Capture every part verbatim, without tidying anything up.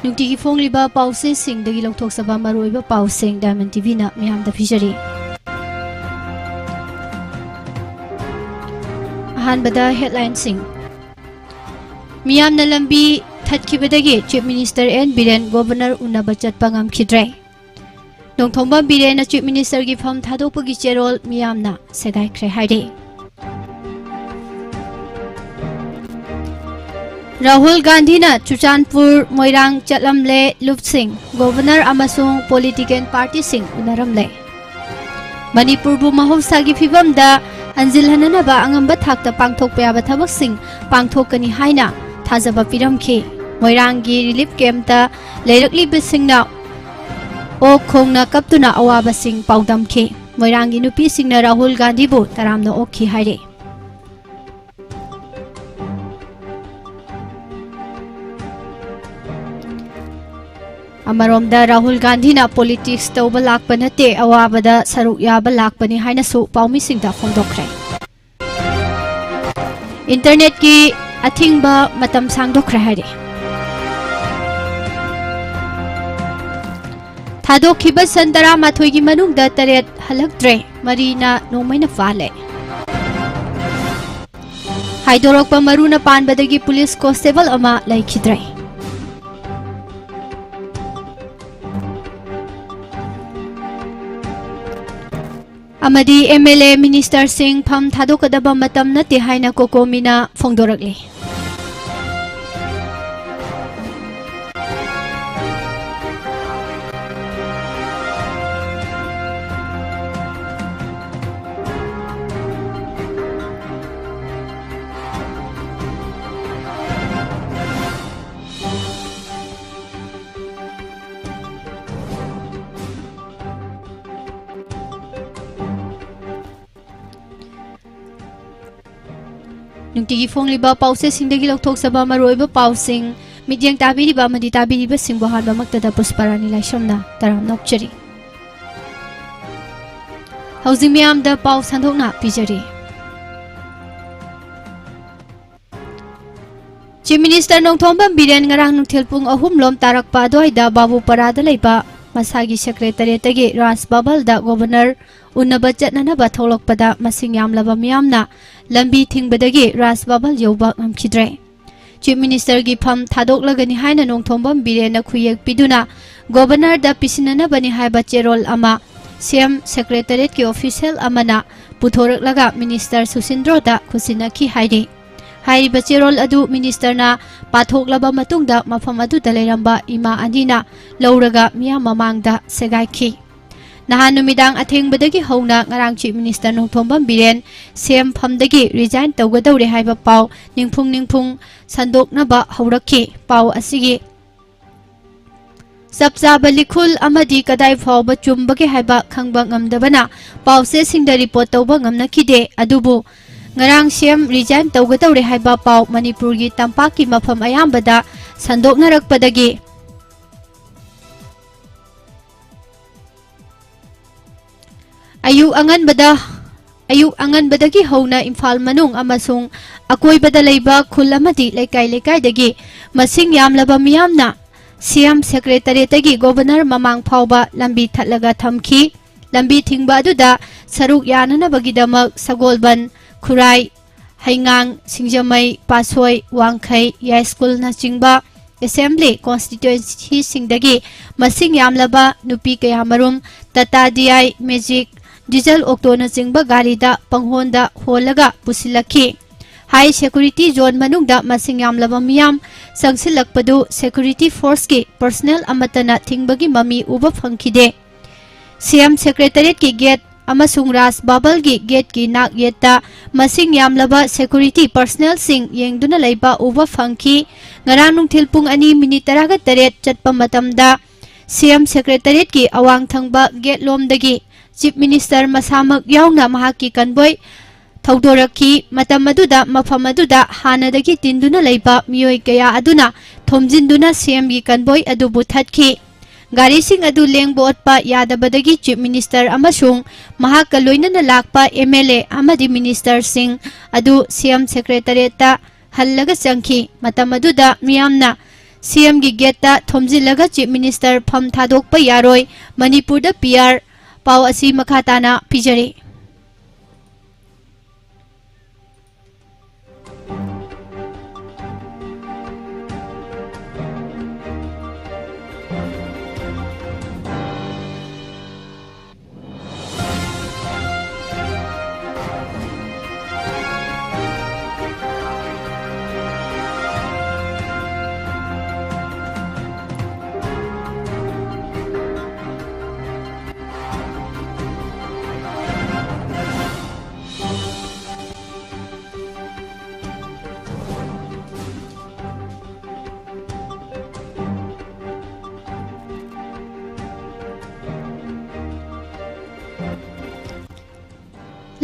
ꯅꯨꯡꯇꯤꯒꯤ ꯐꯣꯡꯂꯤꯕ ꯄꯥꯎꯆꯦꯁꯤꯡꯗꯒꯤ ꯂꯧꯊꯣꯛꯆꯕ ꯃꯔꯨꯑꯣꯏꯕ ꯄꯥꯎꯁꯤꯡ Diamond ꯇꯤꯚꯤꯅ ꯃꯤꯌꯥꯝꯗ ꯄꯤꯖꯔꯤ꯫ ꯑꯍꯥꯟꯕꯗ headlineꯁꯤꯡ꯫ ꯃꯤꯌꯥꯝꯅ ꯂꯝꯕꯤ ꯊꯠꯈꯤꯕꯗꯒꯤ Chief Minister N Biren Governor ꯎꯅꯕ ꯆꯠꯄ ꯉꯝꯈꯤꯗ꯭ꯔꯦ꯫ ꯅꯣꯡꯊꯣꯝꯕꯝ ꯕꯤꯔꯦꯟꯅ Chief Ministerꯒꯤ ꯐꯝ ꯊꯥꯗꯣꯛꯄꯒꯤ ꯆꯦꯔꯣꯜ ꯃꯤꯌꯥꯝꯅ ꯁꯦꯒꯥꯏꯈ꯭ꯔꯦ ꯍꯥꯏꯔꯤ꯫ ꯔꯥꯍꯨꯜ ꯒꯥꯟꯙꯤꯅ ꯆꯨꯔꯆꯥꯟꯄꯨꯔ ꯃꯣꯏꯔꯥꯡ ꯆꯠꯂꯝꯂꯦ, ꯂꯨꯞꯁꯤꯡ, Governor ꯑꯃꯁꯨꯡ political partyꯁꯤꯡ ꯎꯅꯔꯝꯂꯦ꯫ ꯃꯅꯤꯄꯨꯔꯕꯨ ꯃꯍꯧꯁꯥꯒꯤ ꯐꯤꯕꯝꯗ ꯍꯟꯖꯤꯜꯍꯟꯅꯅꯕ ꯑꯉꯝꯕ ꯊꯥꯛꯇ ꯄꯥꯡꯊꯣꯛꯄ ꯌꯥꯕ ꯊꯕꯛꯁꯤꯡ ꯄꯥꯡꯊꯣꯛꯀꯅꯤ ꯍꯥꯏꯅ ꯊꯥꯖꯕ ꯄꯤꯔꯝꯈꯤ꯫ ꯃꯣꯏꯔꯥꯡꯒꯤ relief campꯇ ꯂꯩꯔꯛꯂꯤꯕꯁꯤꯡꯅ ꯑꯣꯛ ꯈꯣꯡꯅ ꯀꯞꯇꯨꯅ ꯑꯋꯥꯕꯁꯤꯡ ꯄꯥꯎꯗꯝꯈꯤ꯫ ꯃꯣꯏꯔꯥꯡꯒꯤ ꯅꯨꯄꯤꯁꯤꯡꯅ ꯔꯥꯍꯨꯜ ꯒꯥꯟꯙꯤꯕꯨ ꯇꯔꯥꯝꯅ ꯑꯣꯛꯈꯤ ꯍꯥꯏꯔꯤ꯫ ꯑꯃꯔꯣꯝꯗ ꯔꯥꯍꯨꯜ ꯒꯥꯟꯙꯤꯅ politics ꯇꯧꯕ ꯂꯥꯛꯄ ꯅꯠꯇꯦ, ꯑꯋꯥꯕꯗ ꯁꯔꯨꯛ ꯌꯥꯕ ꯂꯥꯛꯄꯅꯤ ꯍꯥꯏꯅꯁꯨ ꯄꯥꯎꯃꯤꯁꯤꯡꯗ ꯐꯣꯡꯗꯣꯛꯈ꯭ꯔꯦ꯫ Internetꯀꯤ ꯑꯊꯤꯡꯕ ꯃꯇꯝ ꯁꯥꯡꯗꯣꯛꯈ꯭ꯔꯦ ꯍꯥꯏꯔꯤ꯫ ꯊꯥꯗꯣꯛꯈꯤꯕ ꯁꯟ ꯇꯔꯥꯃꯥꯊꯣꯏꯒꯤ ꯃꯅꯨꯡꯗ ꯇꯔꯦꯠ ꯍꯜꯂꯛꯇ꯭ꯔꯦ, ꯃꯔꯤꯅ ꯅꯣꯡꯃꯩꯅ ꯐꯥꯜꯂꯦ꯫ ꯍꯥꯏꯗꯣꯔꯛꯄ ꯃꯔꯨꯅ ꯄꯥꯟꯕꯗꯒꯤ police constable ꯑꯃ ꯂꯩꯈꯤꯗ꯭ꯔꯦ꯫ ꯑꯃꯗꯤ MLA ministerꯁꯤꯡ ꯐꯝ ꯊꯥꯗꯣꯛꯀꯗꯕ ꯃꯇꯝ ꯅꯠꯇꯦ ꯍꯥꯏꯅ COCOMIꯅ ꯐꯣꯡꯗꯣꯔꯛꯂꯤ꯫ ꯅꯨꯡꯇꯤꯒꯤ ꯐꯣꯡꯂꯤꯕ ꯄꯥꯎꯆꯦꯁꯤꯡꯗꯒꯤ ꯂꯧꯊꯣꯛꯆꯕ ꯃꯔꯨꯑꯣꯏꯕ ꯄꯥꯎꯁꯤꯡ, ꯃꯤꯠꯌꯦꯡ ꯇꯥꯕꯤꯔꯤꯕ ꯑꯃꯗꯤ ꯇꯥꯕꯤꯔꯤꯕꯁꯤꯡꯕꯨ ꯑꯍꯥꯟꯕꯃꯛꯇꯗ ꯄꯨꯁꯄꯔꯥꯅꯤ ꯂꯥꯏꯁ꯭ꯔꯝꯅ ꯇꯔꯥꯝꯅ ꯑꯣꯛꯆꯔꯤ꯫ ꯍꯧꯖꯤꯛ ꯃꯤꯌꯥꯝꯗ ꯄꯥꯎ ꯁꯟꯗꯣꯛꯅ ꯄꯤꯖꯔꯤ꯫ Chief Minister ꯅꯣꯡꯊꯣꯝꯕꯝ ꯕꯤꯔꯦꯟ ꯉꯔꯥꯡ ꯅꯨꯡꯊꯤꯜ ꯄꯨꯡ ꯑꯍꯨꯝ ꯂꯣꯝ ꯇꯥꯔꯛꯄ ꯑꯗꯨꯋꯥꯏꯗ ꯕꯥꯕꯨꯄꯥꯔꯥꯗ ꯂꯩꯕ ꯃꯁꯥꯒꯤ Secretariatꯇꯒꯤ ꯔꯥꯖ ꯚꯕꯜꯗ Governor ꯎꯅꯕ ꯆꯠꯅꯅꯕ ꯊꯣꯛꯂꯛꯄꯗ ꯃꯁꯤꯡ ꯌꯥꯝꯂꯕ ꯃꯤꯌꯥꯝꯅ ꯂꯝꯕꯤ ꯊꯤꯡꯕꯗꯒꯤ ꯔꯥꯖ ꯚꯕꯜ ꯌꯧꯕ ꯉꯝꯈꯤꯗ꯭ꯔꯦ꯫ Chief Ministerꯒꯤ ꯐꯝ ꯊꯥꯗꯣꯛꯂꯒꯅꯤ ꯍꯥꯏꯅ ꯅꯣꯡꯊꯣꯝꯕꯝ ꯕꯤꯔꯦꯟꯅ ꯈꯨꯌꯦꯛ ꯄꯤꯗꯨꯅ Governorꯗ ꯄꯤꯁꯤꯟꯅꯅꯕꯅꯤ ꯍꯥꯏꯕ ꯆꯦꯔꯣꯜ ꯑꯃ CM Secretariatꯀꯤ official ꯑꯃꯅ ꯄꯨꯊꯣꯔꯛꯂꯒ Minister ꯁꯨꯁꯤꯟꯗ꯭ꯔꯣꯗ ꯈꯨꯠꯁꯤꯟꯅꯈꯤ ꯍꯥꯏꯔꯤ꯫ ꯍꯥꯏꯔꯤꯕ ꯆꯦꯔꯣꯜ ꯑꯗꯨ Ministerꯅ ꯄꯥꯊꯣꯛꯂꯕ ꯃꯇꯨꯡꯗ ꯃꯐꯝ ꯑꯗꯨꯗ ꯂꯩꯔꯝꯕ ꯏꯃꯥ ꯑꯅꯤꯅ ꯂꯧꯔꯒ ꯃꯤꯌꯥꯝ ꯃꯃꯥꯡꯗ ꯁꯦꯒꯥꯏꯈꯤ꯫ ꯅꯍꯥꯟ ꯅꯨꯃꯤꯗꯥꯡ ꯑꯊꯦꯡꯕꯗꯒꯤ ꯍꯧꯅ ꯉꯔꯥꯡ Chief Minister Nongthombam Biren CM ꯐꯝꯗꯒꯤ resign ꯇꯧꯒꯗꯧꯔꯦ ꯍꯥꯏꯕ ꯄꯥꯎ ꯅꯤꯡꯐꯨꯡ ꯅꯤꯡꯐꯨꯡ ꯁꯟꯗꯣꯛꯅꯕ ꯍꯧꯔꯛꯈꯤ꯫ ꯄꯥꯎ ꯑꯁꯤꯒꯤ ꯆꯞ ꯆꯥꯕ ꯂꯤꯈꯨꯜ ꯑꯃꯗꯤ ꯀꯗꯥꯏ ꯐꯥꯎꯕ ꯆꯨꯝꯕꯒꯦ ꯍꯥꯏꯕ ꯈꯪꯕ ꯉꯝꯗꯕꯅ ꯄꯥꯎꯆꯦꯁꯤꯡꯗ report ꯇꯧꯕ ꯉꯝꯅꯈꯤꯗꯦ꯫ ꯑꯗꯨꯕꯨ ꯉꯔꯥꯡ CM resign ꯇꯧꯒꯗꯧꯔꯦ ꯍꯥꯏꯕ ꯄꯥꯎ ꯃꯅꯤꯄꯨꯔꯒꯤ ꯇꯝꯄꯥꯛꯀꯤ ꯃꯐꯝ ꯑꯌꯥꯝꯕꯗ ꯁꯟꯗꯣꯛꯅꯔꯛꯄꯗꯒꯤ ꯑꯌꯨꯛ ꯑꯉꯟꯕꯗ, ꯑꯌꯨꯛ ꯑꯉꯟꯕꯗꯒꯤ ꯍꯧꯅ ꯏꯝꯐꯥꯜ ꯃꯅꯨꯡ ꯑꯃꯁꯨꯡ ꯑꯀꯣꯏꯕꯗ ꯂꯩꯕ ꯈꯨꯜ ꯑꯃꯗꯤ ꯂꯩꯀꯥꯏ ꯂꯩꯀꯥꯏꯗꯒꯤ ꯃꯁꯤꯡ ꯌꯥꯝꯂꯕ ꯃꯤꯌꯥꯝꯅ CM Secretariatꯇꯒꯤ Governor ꯃꯃꯥꯡ ꯐꯥꯎꯕ ꯂꯝꯕꯤ ꯊꯠꯂꯒ ꯊꯝꯈꯤ꯫ ꯂꯝꯕꯤ ꯊꯤꯡꯕ ꯑꯗꯨꯗ ꯁꯔꯨꯛ ꯌꯥꯅꯅꯕꯒꯤꯗꯃꯛ ꯁꯒꯣꯜꯕꯟ, ꯈꯨꯔꯥꯏ, ꯍꯩꯉꯥꯡ, ꯁꯤꯡꯖꯃꯩ, ꯄꯥꯠꯁꯣꯏ, ꯋꯥꯡꯈꯩ, ꯌꯥꯏꯁ꯭ꯀꯨꯜꯅꯆꯤꯡꯕ Assembly Constituencyꯁꯤꯡꯗꯒꯤ ꯃꯁꯤꯡ ꯌꯥꯝꯂꯕ ꯅꯨꯄꯤ ꯀꯌꯥꯃꯔꯨꯝ Tata D I, Magic, Diesel Autoꯅꯆꯤꯡꯕ ꯒꯥꯔꯤꯗ ꯄꯪꯍꯣꯟꯗ ꯍꯣꯜꯂꯒ ꯄꯨꯁꯤꯜꯂꯛꯈꯤ꯫ High Security Zone ꯃꯅꯨꯡꯗ ꯃꯁꯤꯡ ꯌꯥꯝꯂꯕ ꯃꯤꯌꯥꯝ ꯆꯪꯁꯤꯜꯂꯛꯄꯗꯨ Security Forceꯀꯤ personnel ꯑꯃꯠꯇꯅ ꯊꯤꯡꯕꯒꯤ ꯃꯃꯤ ꯎꯕ ꯐꯪꯈꯤꯗꯦ꯫ CM Secretariatꯀꯤ gate ꯑꯃꯁꯨꯡ ꯔꯥꯖ ꯚꯕꯜꯒꯤ gateꯀꯤ ꯅꯥꯛ ꯌꯦꯠꯇ ꯃꯁꯤꯡ ꯌꯥꯝꯂꯕ security personnelꯁꯤꯡ ꯌꯦꯡꯗꯨꯅ ꯂꯩꯕ ꯎꯕ ꯐꯪꯈꯤ꯫ ꯉꯔꯥꯡ ꯅꯨꯡꯊꯤꯜ ꯄꯨꯡ ꯑꯅꯤ minute ꯇꯔꯥꯒ ꯇꯔꯦꯠ ꯆꯠꯄ ꯃꯇꯝꯗ CM Secretariatꯀꯤ ꯑꯋꯥꯡ ꯊꯪꯕ gate ꯂꯣꯝꯗꯒꯤ Chief Minister ꯃꯁꯥꯃꯛ ꯌꯥꯎꯅ ꯃꯍꯥꯛꯀꯤ convoy ꯊꯧꯗꯣꯔꯛꯈꯤ꯫ ꯃꯇꯝ ꯑꯗꯨꯗ ꯃꯐꯝ ꯑꯗꯨꯗ ꯍꯥꯟꯅꯗꯒꯤ ꯇꯤꯟꯗꯨꯅ ꯂꯩꯕ ꯃꯤꯑꯣꯏ ꯀꯌꯥ ꯑꯗꯨꯅ ꯊꯣꯝꯖꯤꯟꯗꯨꯅ CMꯒꯤ convoy ꯑꯗꯨꯕꯨ ꯊꯠꯈꯤ꯫ ꯒꯥꯔꯤꯁꯤꯡ ꯑꯗꯨ ꯂꯦꯡꯕ ꯑꯣꯠꯄ ꯌꯥꯗꯕꯗꯒꯤ Chief Minister ꯑꯃꯁꯨꯡ ꯃꯍꯥꯛꯀ ꯂꯣꯏꯅꯅ ꯂꯥꯛꯄ MLA ꯑꯃꯗꯤ ministerꯁꯤꯡ ꯑꯗꯨ CM Secretariatꯇ ꯍꯜꯂꯒ ꯆꯪꯈꯤ꯫ ꯃꯇꯝ ꯑꯗꯨꯗ ꯃꯤꯌꯥꯝꯅ ꯁꯤꯑꯦꯝꯒꯤ ꯒꯦꯠꯇ ꯊꯣꯝꯖꯤꯜꯂꯒ ꯆꯤꯐ ꯃꯤꯅꯤꯁꯇꯔ ꯐꯝ ꯊꯥꯗꯣꯛꯄ ꯌꯥꯔꯣꯏ, ꯃꯅꯤꯄꯨꯔꯗ ꯄꯤ ꯑꯥꯔ꯫ ꯄꯥꯎ ꯑꯁꯤ ꯃꯈꯥ ꯇꯥꯅ ꯄꯤꯖꯔꯤ꯫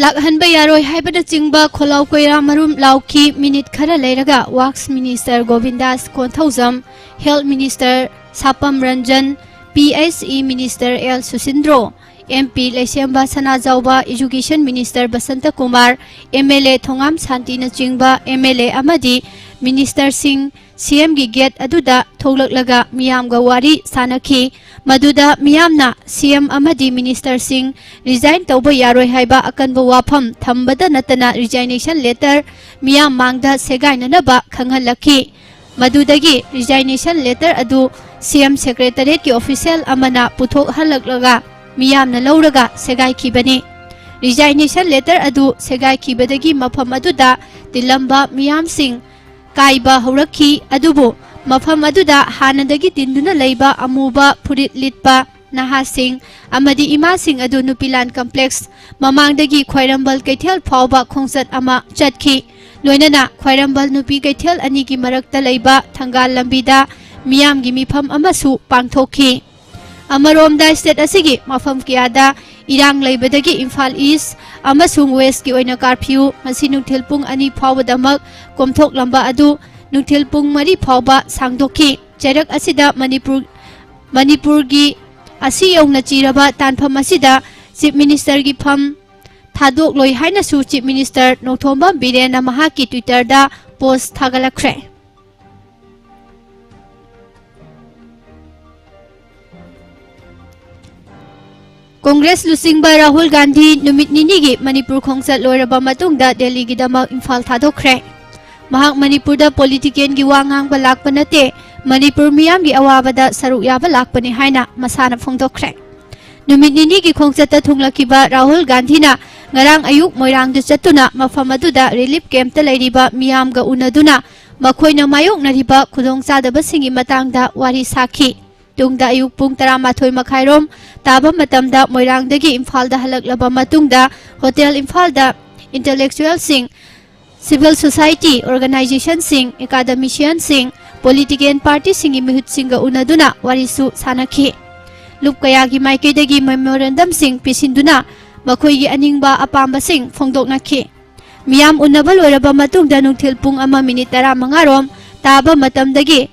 ꯂꯥꯛꯍꯟꯕ ꯌꯥꯔꯣꯏ ꯍꯥꯏꯕꯅꯆꯤꯡꯕ ꯈꯣꯜꯂꯥꯎ ꯀꯣꯏꯔꯥ ꯃꯔꯨꯝ ꯂꯥꯎꯈꯤ꯫ ꯃꯤꯅꯤꯠ ꯈꯔ ꯂꯩꯔꯒ works minister Govindas Konthoujam, health minister Sapam Ranjan, P H E minister L Susindro, M P Leishemba Sanajaoba, education minister Basanta Kumar, M L A Thongam ꯁꯥꯟꯇꯤꯅꯆꯤꯡꯕ ꯑꯦꯝ ꯑꯦꯜ ꯑꯦ ꯑꯃꯗꯤ ꯃꯤꯅꯤꯁꯇꯔꯁꯤꯡ ꯁꯤꯑꯦꯝꯒꯤ ꯒꯦꯠ ꯑꯗꯨꯗ ꯊꯣꯛꯂꯛꯂꯒ ꯃꯤꯌꯥꯝꯒ ꯋꯥꯔꯤ ꯁꯥꯅꯈꯤ꯫ ꯃꯗꯨꯗ ꯃꯤꯌꯥꯝꯅ ꯁꯤꯑꯦꯝ ꯑꯃꯗꯤ ꯃꯤꯅꯤꯁꯇꯔꯁꯤꯡ ꯔꯤꯖꯥꯏꯟ ꯇꯧꯕ ꯌꯥꯔꯣꯏ ꯍꯥꯏꯕ ꯑꯀꯟꯕ ꯋꯥꯐꯝ ꯊꯝꯕꯗ ꯅꯠꯇꯅ ꯔꯤꯖꯥꯏꯅꯦꯁꯟ ꯂꯦꯇꯔ ꯃꯤꯌꯥꯝ ꯃꯥꯡꯗ ꯁꯦꯒꯥꯏꯅꯅꯕ ꯈꯪꯍꯜꯂꯛꯈꯤ꯫ ꯃꯗꯨꯗꯒꯤ ꯔꯤꯖꯥꯏꯅꯦꯁꯟ ꯂꯦꯇꯔ ꯑꯗꯨ ꯁꯤꯑꯦꯝ ꯁꯦꯀ꯭ꯔꯦꯇꯔꯤꯌꯦꯠꯀꯤ ꯑꯣꯐꯤꯁꯤꯌꯦꯜ ꯑꯃꯅ ꯄꯨꯊꯣꯛꯍꯜꯂꯛꯂꯒ ꯃꯤꯌꯥꯝꯅ ꯂꯧꯔꯒ ꯁꯦꯒꯥꯏꯈꯤꯕꯅꯤ꯫ ꯔꯤꯖꯥꯏꯅꯦꯁꯟ ꯂꯦꯇꯔ ꯑꯗꯨ ꯁꯦꯒꯥꯏꯈꯤꯕꯗꯒꯤ ꯃꯐꯝ ꯑꯗꯨꯗ ꯇꯤꯜꯂꯝꯕ ꯃꯤꯌꯥꯝꯁꯤꯡ ꯀꯥꯏꯕ ꯍꯧꯔꯛꯈꯤ꯫ ꯑꯗꯨꯕꯨ ꯃꯐꯝ ꯑꯗꯨꯗ ꯍꯥꯟꯅꯗꯒꯤ ꯇꯤꯟꯗꯨꯅ ꯂꯩꯕ ꯑꯃꯨꯕ ꯐꯨꯔꯤꯠ ꯂꯤꯠꯄ ꯅꯍꯥꯁꯤꯡ ꯑꯃꯗꯤ ꯏꯃꯥꯁꯤꯡ ꯑꯗꯨ ꯅꯨꯄꯤꯂꯥꯟ ꯀꯝꯄ꯭ꯂꯦꯛꯁ ꯃꯃꯥꯡꯗꯒꯤ ꯈ꯭ꯋꯥꯏꯔꯝꯕꯟ ꯀꯩꯊꯦꯜ ꯐꯥꯎꯕ ꯈꯣꯡꯆꯠ ꯑꯃ ꯆꯠꯈꯤ꯫ ꯂꯣꯏꯅꯅ ꯈ꯭ꯋꯥꯏꯔꯝꯕꯟ ꯅꯨꯄꯤ ꯀꯩꯊꯦꯜ ꯑꯅꯤꯒꯤ ꯃꯔꯛꯇ ꯂꯩꯕ ꯊꯪꯒꯥꯜ ꯂꯝꯕꯤꯗ ꯃꯤꯌꯥꯝꯒꯤ ꯃꯤꯐꯝ ꯑꯃꯁꯨ ꯄꯥꯡꯊꯣꯛꯈꯤ꯫ ꯑꯃꯔꯣꯝꯗ, ꯁ꯭ꯇꯦꯠ ꯑꯁꯤꯒꯤ ꯃꯐꯝ ꯀꯌꯥꯗ ꯏꯔꯥꯡ ꯂꯩꯕꯗꯒꯤ ꯏꯝꯐꯥꯜ ꯏꯁ ꯑꯃꯁꯨꯡ ꯋꯦꯁꯀꯤ ꯑꯣꯏꯅ ꯀꯥꯔꯐ꯭ꯌꯨ ꯉꯁꯤ ꯅꯨꯡꯊꯤꯜ ꯄꯨꯡ ꯑꯅꯤ ꯐꯥꯎꯕꯗꯃꯛ ꯀꯣꯝꯊꯣꯛꯂꯝꯕ ꯑꯗꯨ ꯅꯨꯡꯊꯤꯜ ꯄꯨꯡ ꯃꯔꯤ ꯐꯥꯎꯕ ꯁꯥꯡꯗꯣꯛꯈꯤ꯫ ꯆꯩꯔꯛ ꯑꯁꯤꯗ ꯃꯅꯤꯄꯨꯔ, ꯃꯅꯤꯄꯨꯔꯒꯤ ꯑꯁꯤ ꯌꯧꯅ ꯆꯤꯔꯕ ꯇꯥꯟꯐꯝ ꯑꯁꯤꯗ ꯆꯤꯐ ꯃꯤꯅꯤꯁꯇꯔꯒꯤ ꯐꯝ ꯊꯥꯗꯣꯛꯂꯣꯏ ꯍꯥꯏꯅꯁꯨ ꯆꯤꯐ ꯃꯤꯅꯤꯁꯇꯔ ꯅꯣꯡꯊꯣꯝꯕꯝ ꯕꯤꯔꯦꯟꯅ ꯃꯍꯥꯛꯀꯤ ꯇ꯭ꯋꯤꯇꯔꯗ ꯄꯣꯁ ꯊꯥꯒꯠꯂꯛꯈ꯭ꯔꯦ꯫ ꯀꯣꯡꯒ꯭ꯔꯦꯁ ꯂꯨꯆꯤꯡꯕ ꯔꯥꯍꯨꯜ ꯒꯥꯟꯙꯤ ꯅꯨꯃꯤꯠ ꯅꯤꯅꯤꯒꯤ ꯃꯅꯤꯄꯨꯔ ꯈꯣꯡꯆꯠ ꯂꯣꯏꯔꯕ ꯃꯇꯨꯡꯗ ꯗꯦꯜꯂꯤꯒꯤꯗꯃꯛ ꯏꯝꯐꯥꯜ ꯊꯥꯗꯣꯛꯈ꯭ꯔꯦ꯫ ꯃꯍꯥꯛ ꯃꯅꯤꯄꯨꯔꯗ ꯄꯣꯂꯤꯇꯤꯀꯦꯜꯒꯤ ꯋꯥ ꯉꯥꯡꯕ ꯂꯥꯛꯄ ꯅꯠꯇꯦ, ꯃꯅꯤꯄꯨꯔ ꯃꯤꯌꯥꯝꯒꯤ ꯑꯋꯥꯕꯗ ꯁꯔꯨꯛ ꯌꯥꯕ ꯂꯥꯛꯄꯅꯤ ꯍꯥꯏꯅ ꯃꯁꯥꯅ ꯐꯣꯡꯗꯣꯛꯈ꯭ꯔꯦ꯫ ꯅꯨꯃꯤꯠ ꯅꯤꯅꯤꯒꯤ ꯈꯣꯡꯆꯠꯇ ꯊꯨꯡꯂꯛꯈꯤꯕ ꯔꯥꯍꯨꯜ ꯒꯥꯟꯙꯤꯅ ꯉꯔꯥꯡ ꯑꯌꯨꯛ ꯃꯣꯏꯔꯥꯡꯗ ꯆꯠꯇꯨꯅ ꯃꯐꯝ ꯑꯗꯨꯗ ꯔꯤꯂꯤꯐ ꯀꯦꯝꯞꯇ ꯂꯩꯔꯤꯕ ꯃꯤꯌꯥꯝꯒ ꯎꯅꯗꯨꯅ ꯃꯈꯣꯏꯅ ꯃꯥꯌꯣꯛꯅꯔꯤꯕ ꯈꯨꯗꯣꯡꯆꯥꯗꯕꯁꯤꯡꯒꯤ ꯃꯇꯥꯡꯗ ꯋꯥꯔꯤ ꯁꯥꯈꯤ꯫ ꯇꯨꯡꯗ ꯑꯌꯨꯛ ꯄꯨꯡ ꯇꯔꯥꯃꯥꯊꯣꯏ ꯃꯈꯥꯏꯔꯣꯝ ꯇꯥꯕ ꯃꯇꯝꯗ ꯃꯣꯏꯔꯥꯡꯗꯒꯤ ꯏꯝꯐꯥꯜꯗ ꯍꯜꯂꯛꯂꯕ ꯃꯇꯨꯡꯗ ꯍꯣꯇꯦꯜ ꯏꯝꯐꯥꯜꯗ ꯏꯟꯇꯦꯂꯦꯛꯆꯨꯋꯦꯜꯁꯤꯡ, ꯁꯤꯚꯤꯜ ꯁꯣꯁꯥꯏꯇꯤ ꯑꯣꯔꯒꯅꯥꯏꯖꯦꯁꯟꯁꯤꯡ, ꯑꯦꯀꯥꯗꯃꯤꯁꯤꯌꯟꯁꯤꯡ, ꯄꯣꯂꯤꯇꯤꯀꯦꯜ ꯄꯥꯔꯇꯤꯁꯤꯡꯒꯤ ꯃꯤꯍꯨꯠꯁꯤꯡꯒ ꯎꯅꯗꯨꯅ ꯋꯥꯔꯤꯁꯨ ꯁꯥꯅꯈꯤ꯫ ꯂꯨꯞ ꯀꯌꯥꯒꯤ ꯃꯥꯏꯀꯩꯗꯒꯤ ꯃꯦꯃꯣꯔꯦꯟꯗꯝꯁꯤꯡ ꯄꯤꯁꯤꯟꯗꯨꯅ ꯃꯈꯣꯏꯒꯤ ꯑꯅꯤꯡꯕ ꯑꯄꯥꯝꯕꯁꯤꯡ ꯐꯣꯡꯗꯣꯛꯅꯈꯤ꯫ ꯃꯤꯌꯥꯝ ꯎꯅꯕ ꯂꯣꯏꯔꯕ ꯃꯇꯨꯡꯗ ꯅꯨꯡꯊꯤꯜ ꯄꯨꯡ ꯑꯃ ꯃꯤꯅꯤꯠ ꯇꯔꯥꯃꯉꯥ ꯔꯣꯝ ꯇꯥꯕ ꯃꯇꯝꯗꯒꯤ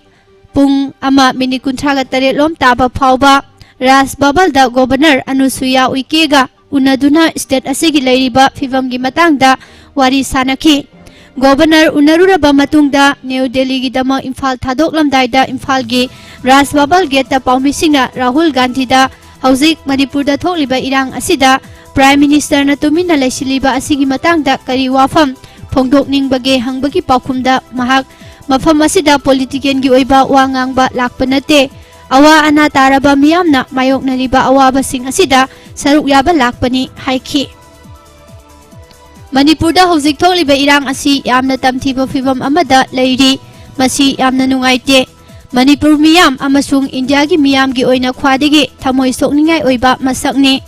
ꯄꯨꯡ ꯑꯃ ꯃꯤꯅꯤꯠ ꯀꯨꯟꯊ꯭ꯔꯥꯒ ꯇꯔꯦꯠ ꯂꯣꯝ ꯇꯥꯕ ꯐꯥꯎꯕ ꯔꯥꯖ ꯚꯕꯜꯗ ꯒꯣꯕꯔꯅꯔ ꯑꯅꯨꯁꯨꯏꯌꯥ ꯎꯏꯀꯦꯒ ꯎꯅꯗꯨꯅ ꯁ꯭ꯇꯦꯠ ꯑꯁꯤꯒꯤ ꯂꯩꯔꯤꯕ ꯐꯤꯕꯝꯒꯤ ꯃꯇꯥꯡꯗ ꯋꯥꯔꯤ ꯁꯥꯅꯈꯤ꯫ ꯒꯣꯕꯔꯅꯔ ꯎꯅꯔꯨꯔꯕ ꯃꯇꯨꯡꯗ ꯅ꯭ꯌꯨ ꯗꯦꯜꯂꯤꯒꯤꯗꯃꯛ ꯏꯝꯐꯥꯜ ꯊꯥꯗꯣꯛꯂꯝꯗꯥꯏꯗ ꯏꯝꯐꯥꯜꯒꯤ ꯔꯥꯖ ꯚꯕꯜ ꯒꯦꯠꯇ ꯄꯥꯎꯃꯤꯁꯤꯡꯅ ꯔꯥꯍꯨꯜ ꯒꯥꯟꯙꯤꯗ ꯍꯧꯖꯤꯛ ꯃꯅꯤꯄꯨꯔꯗ ꯊꯣꯛꯂꯤꯕ ꯏꯔꯥꯡ ꯑꯁꯤꯗ ꯄ꯭ꯔꯥꯏꯝ ꯃꯤꯅꯤꯁꯇꯔꯅ ꯇꯨꯃꯤꯟꯅ ꯂꯩꯁꯤꯜꯂꯤꯕ ꯑꯁꯤꯒꯤ ꯃꯇꯥꯡꯗ ꯀꯔꯤ ꯋꯥꯐꯝ ꯐꯣꯡꯗꯣꯛꯅꯤꯡꯕꯒꯦ ꯍꯪꯕꯒꯤ ꯄꯥꯎꯈꯨꯝꯗ ꯃꯍꯥꯛ ꯃꯐꯝ ꯑꯁꯤꯗ ꯄꯣꯂꯤꯇꯤꯀꯦꯜꯒꯤ ꯑꯣꯏꯕ ꯋꯥ ꯉꯥꯡꯕ ꯂꯥꯛꯄ ꯅꯠꯇꯦ, ꯑꯋꯥ ꯑꯅꯥ ꯇꯥꯔꯕ ꯃꯤꯌꯥꯝꯅ ꯃꯥꯌꯣꯛꯅꯔꯤꯕ ꯑꯋꯥꯕꯁꯤꯡ ꯑꯁꯤꯗ ꯁꯔꯨꯛ ꯌꯥꯕ ꯂꯥꯛꯄꯅꯤ ꯍꯥꯏꯈꯤ꯫ ꯃꯅꯤꯄꯨꯔꯗ ꯍꯧꯖꯤꯛ ꯊꯣꯛꯂꯤꯕ ꯏꯔꯥꯡ ꯑꯁꯤ ꯌꯥꯝꯅ ꯇꯝꯊꯤꯕ ꯐꯤꯚꯝ ꯑꯃꯗ ꯂꯩꯔꯤ꯫ ꯃꯁꯤ ꯌꯥꯝꯅ ꯅꯨꯡꯉꯥꯏꯇꯦ꯫ ꯃꯅꯤꯄꯨꯔ ꯃꯤꯌꯥꯝ ꯑꯃꯁꯨꯡ ꯏꯟꯗꯤꯌꯥꯒꯤ ꯃꯤꯌꯥꯝꯒꯤ ꯑꯣꯏꯅ ꯈ꯭ꯋꯥꯏꯗꯒꯤ ꯊꯃꯣꯏ ꯁꯣꯛꯅꯤꯡꯉꯥꯏ ꯑꯣꯏꯕ ꯃꯁꯛꯅꯤ꯫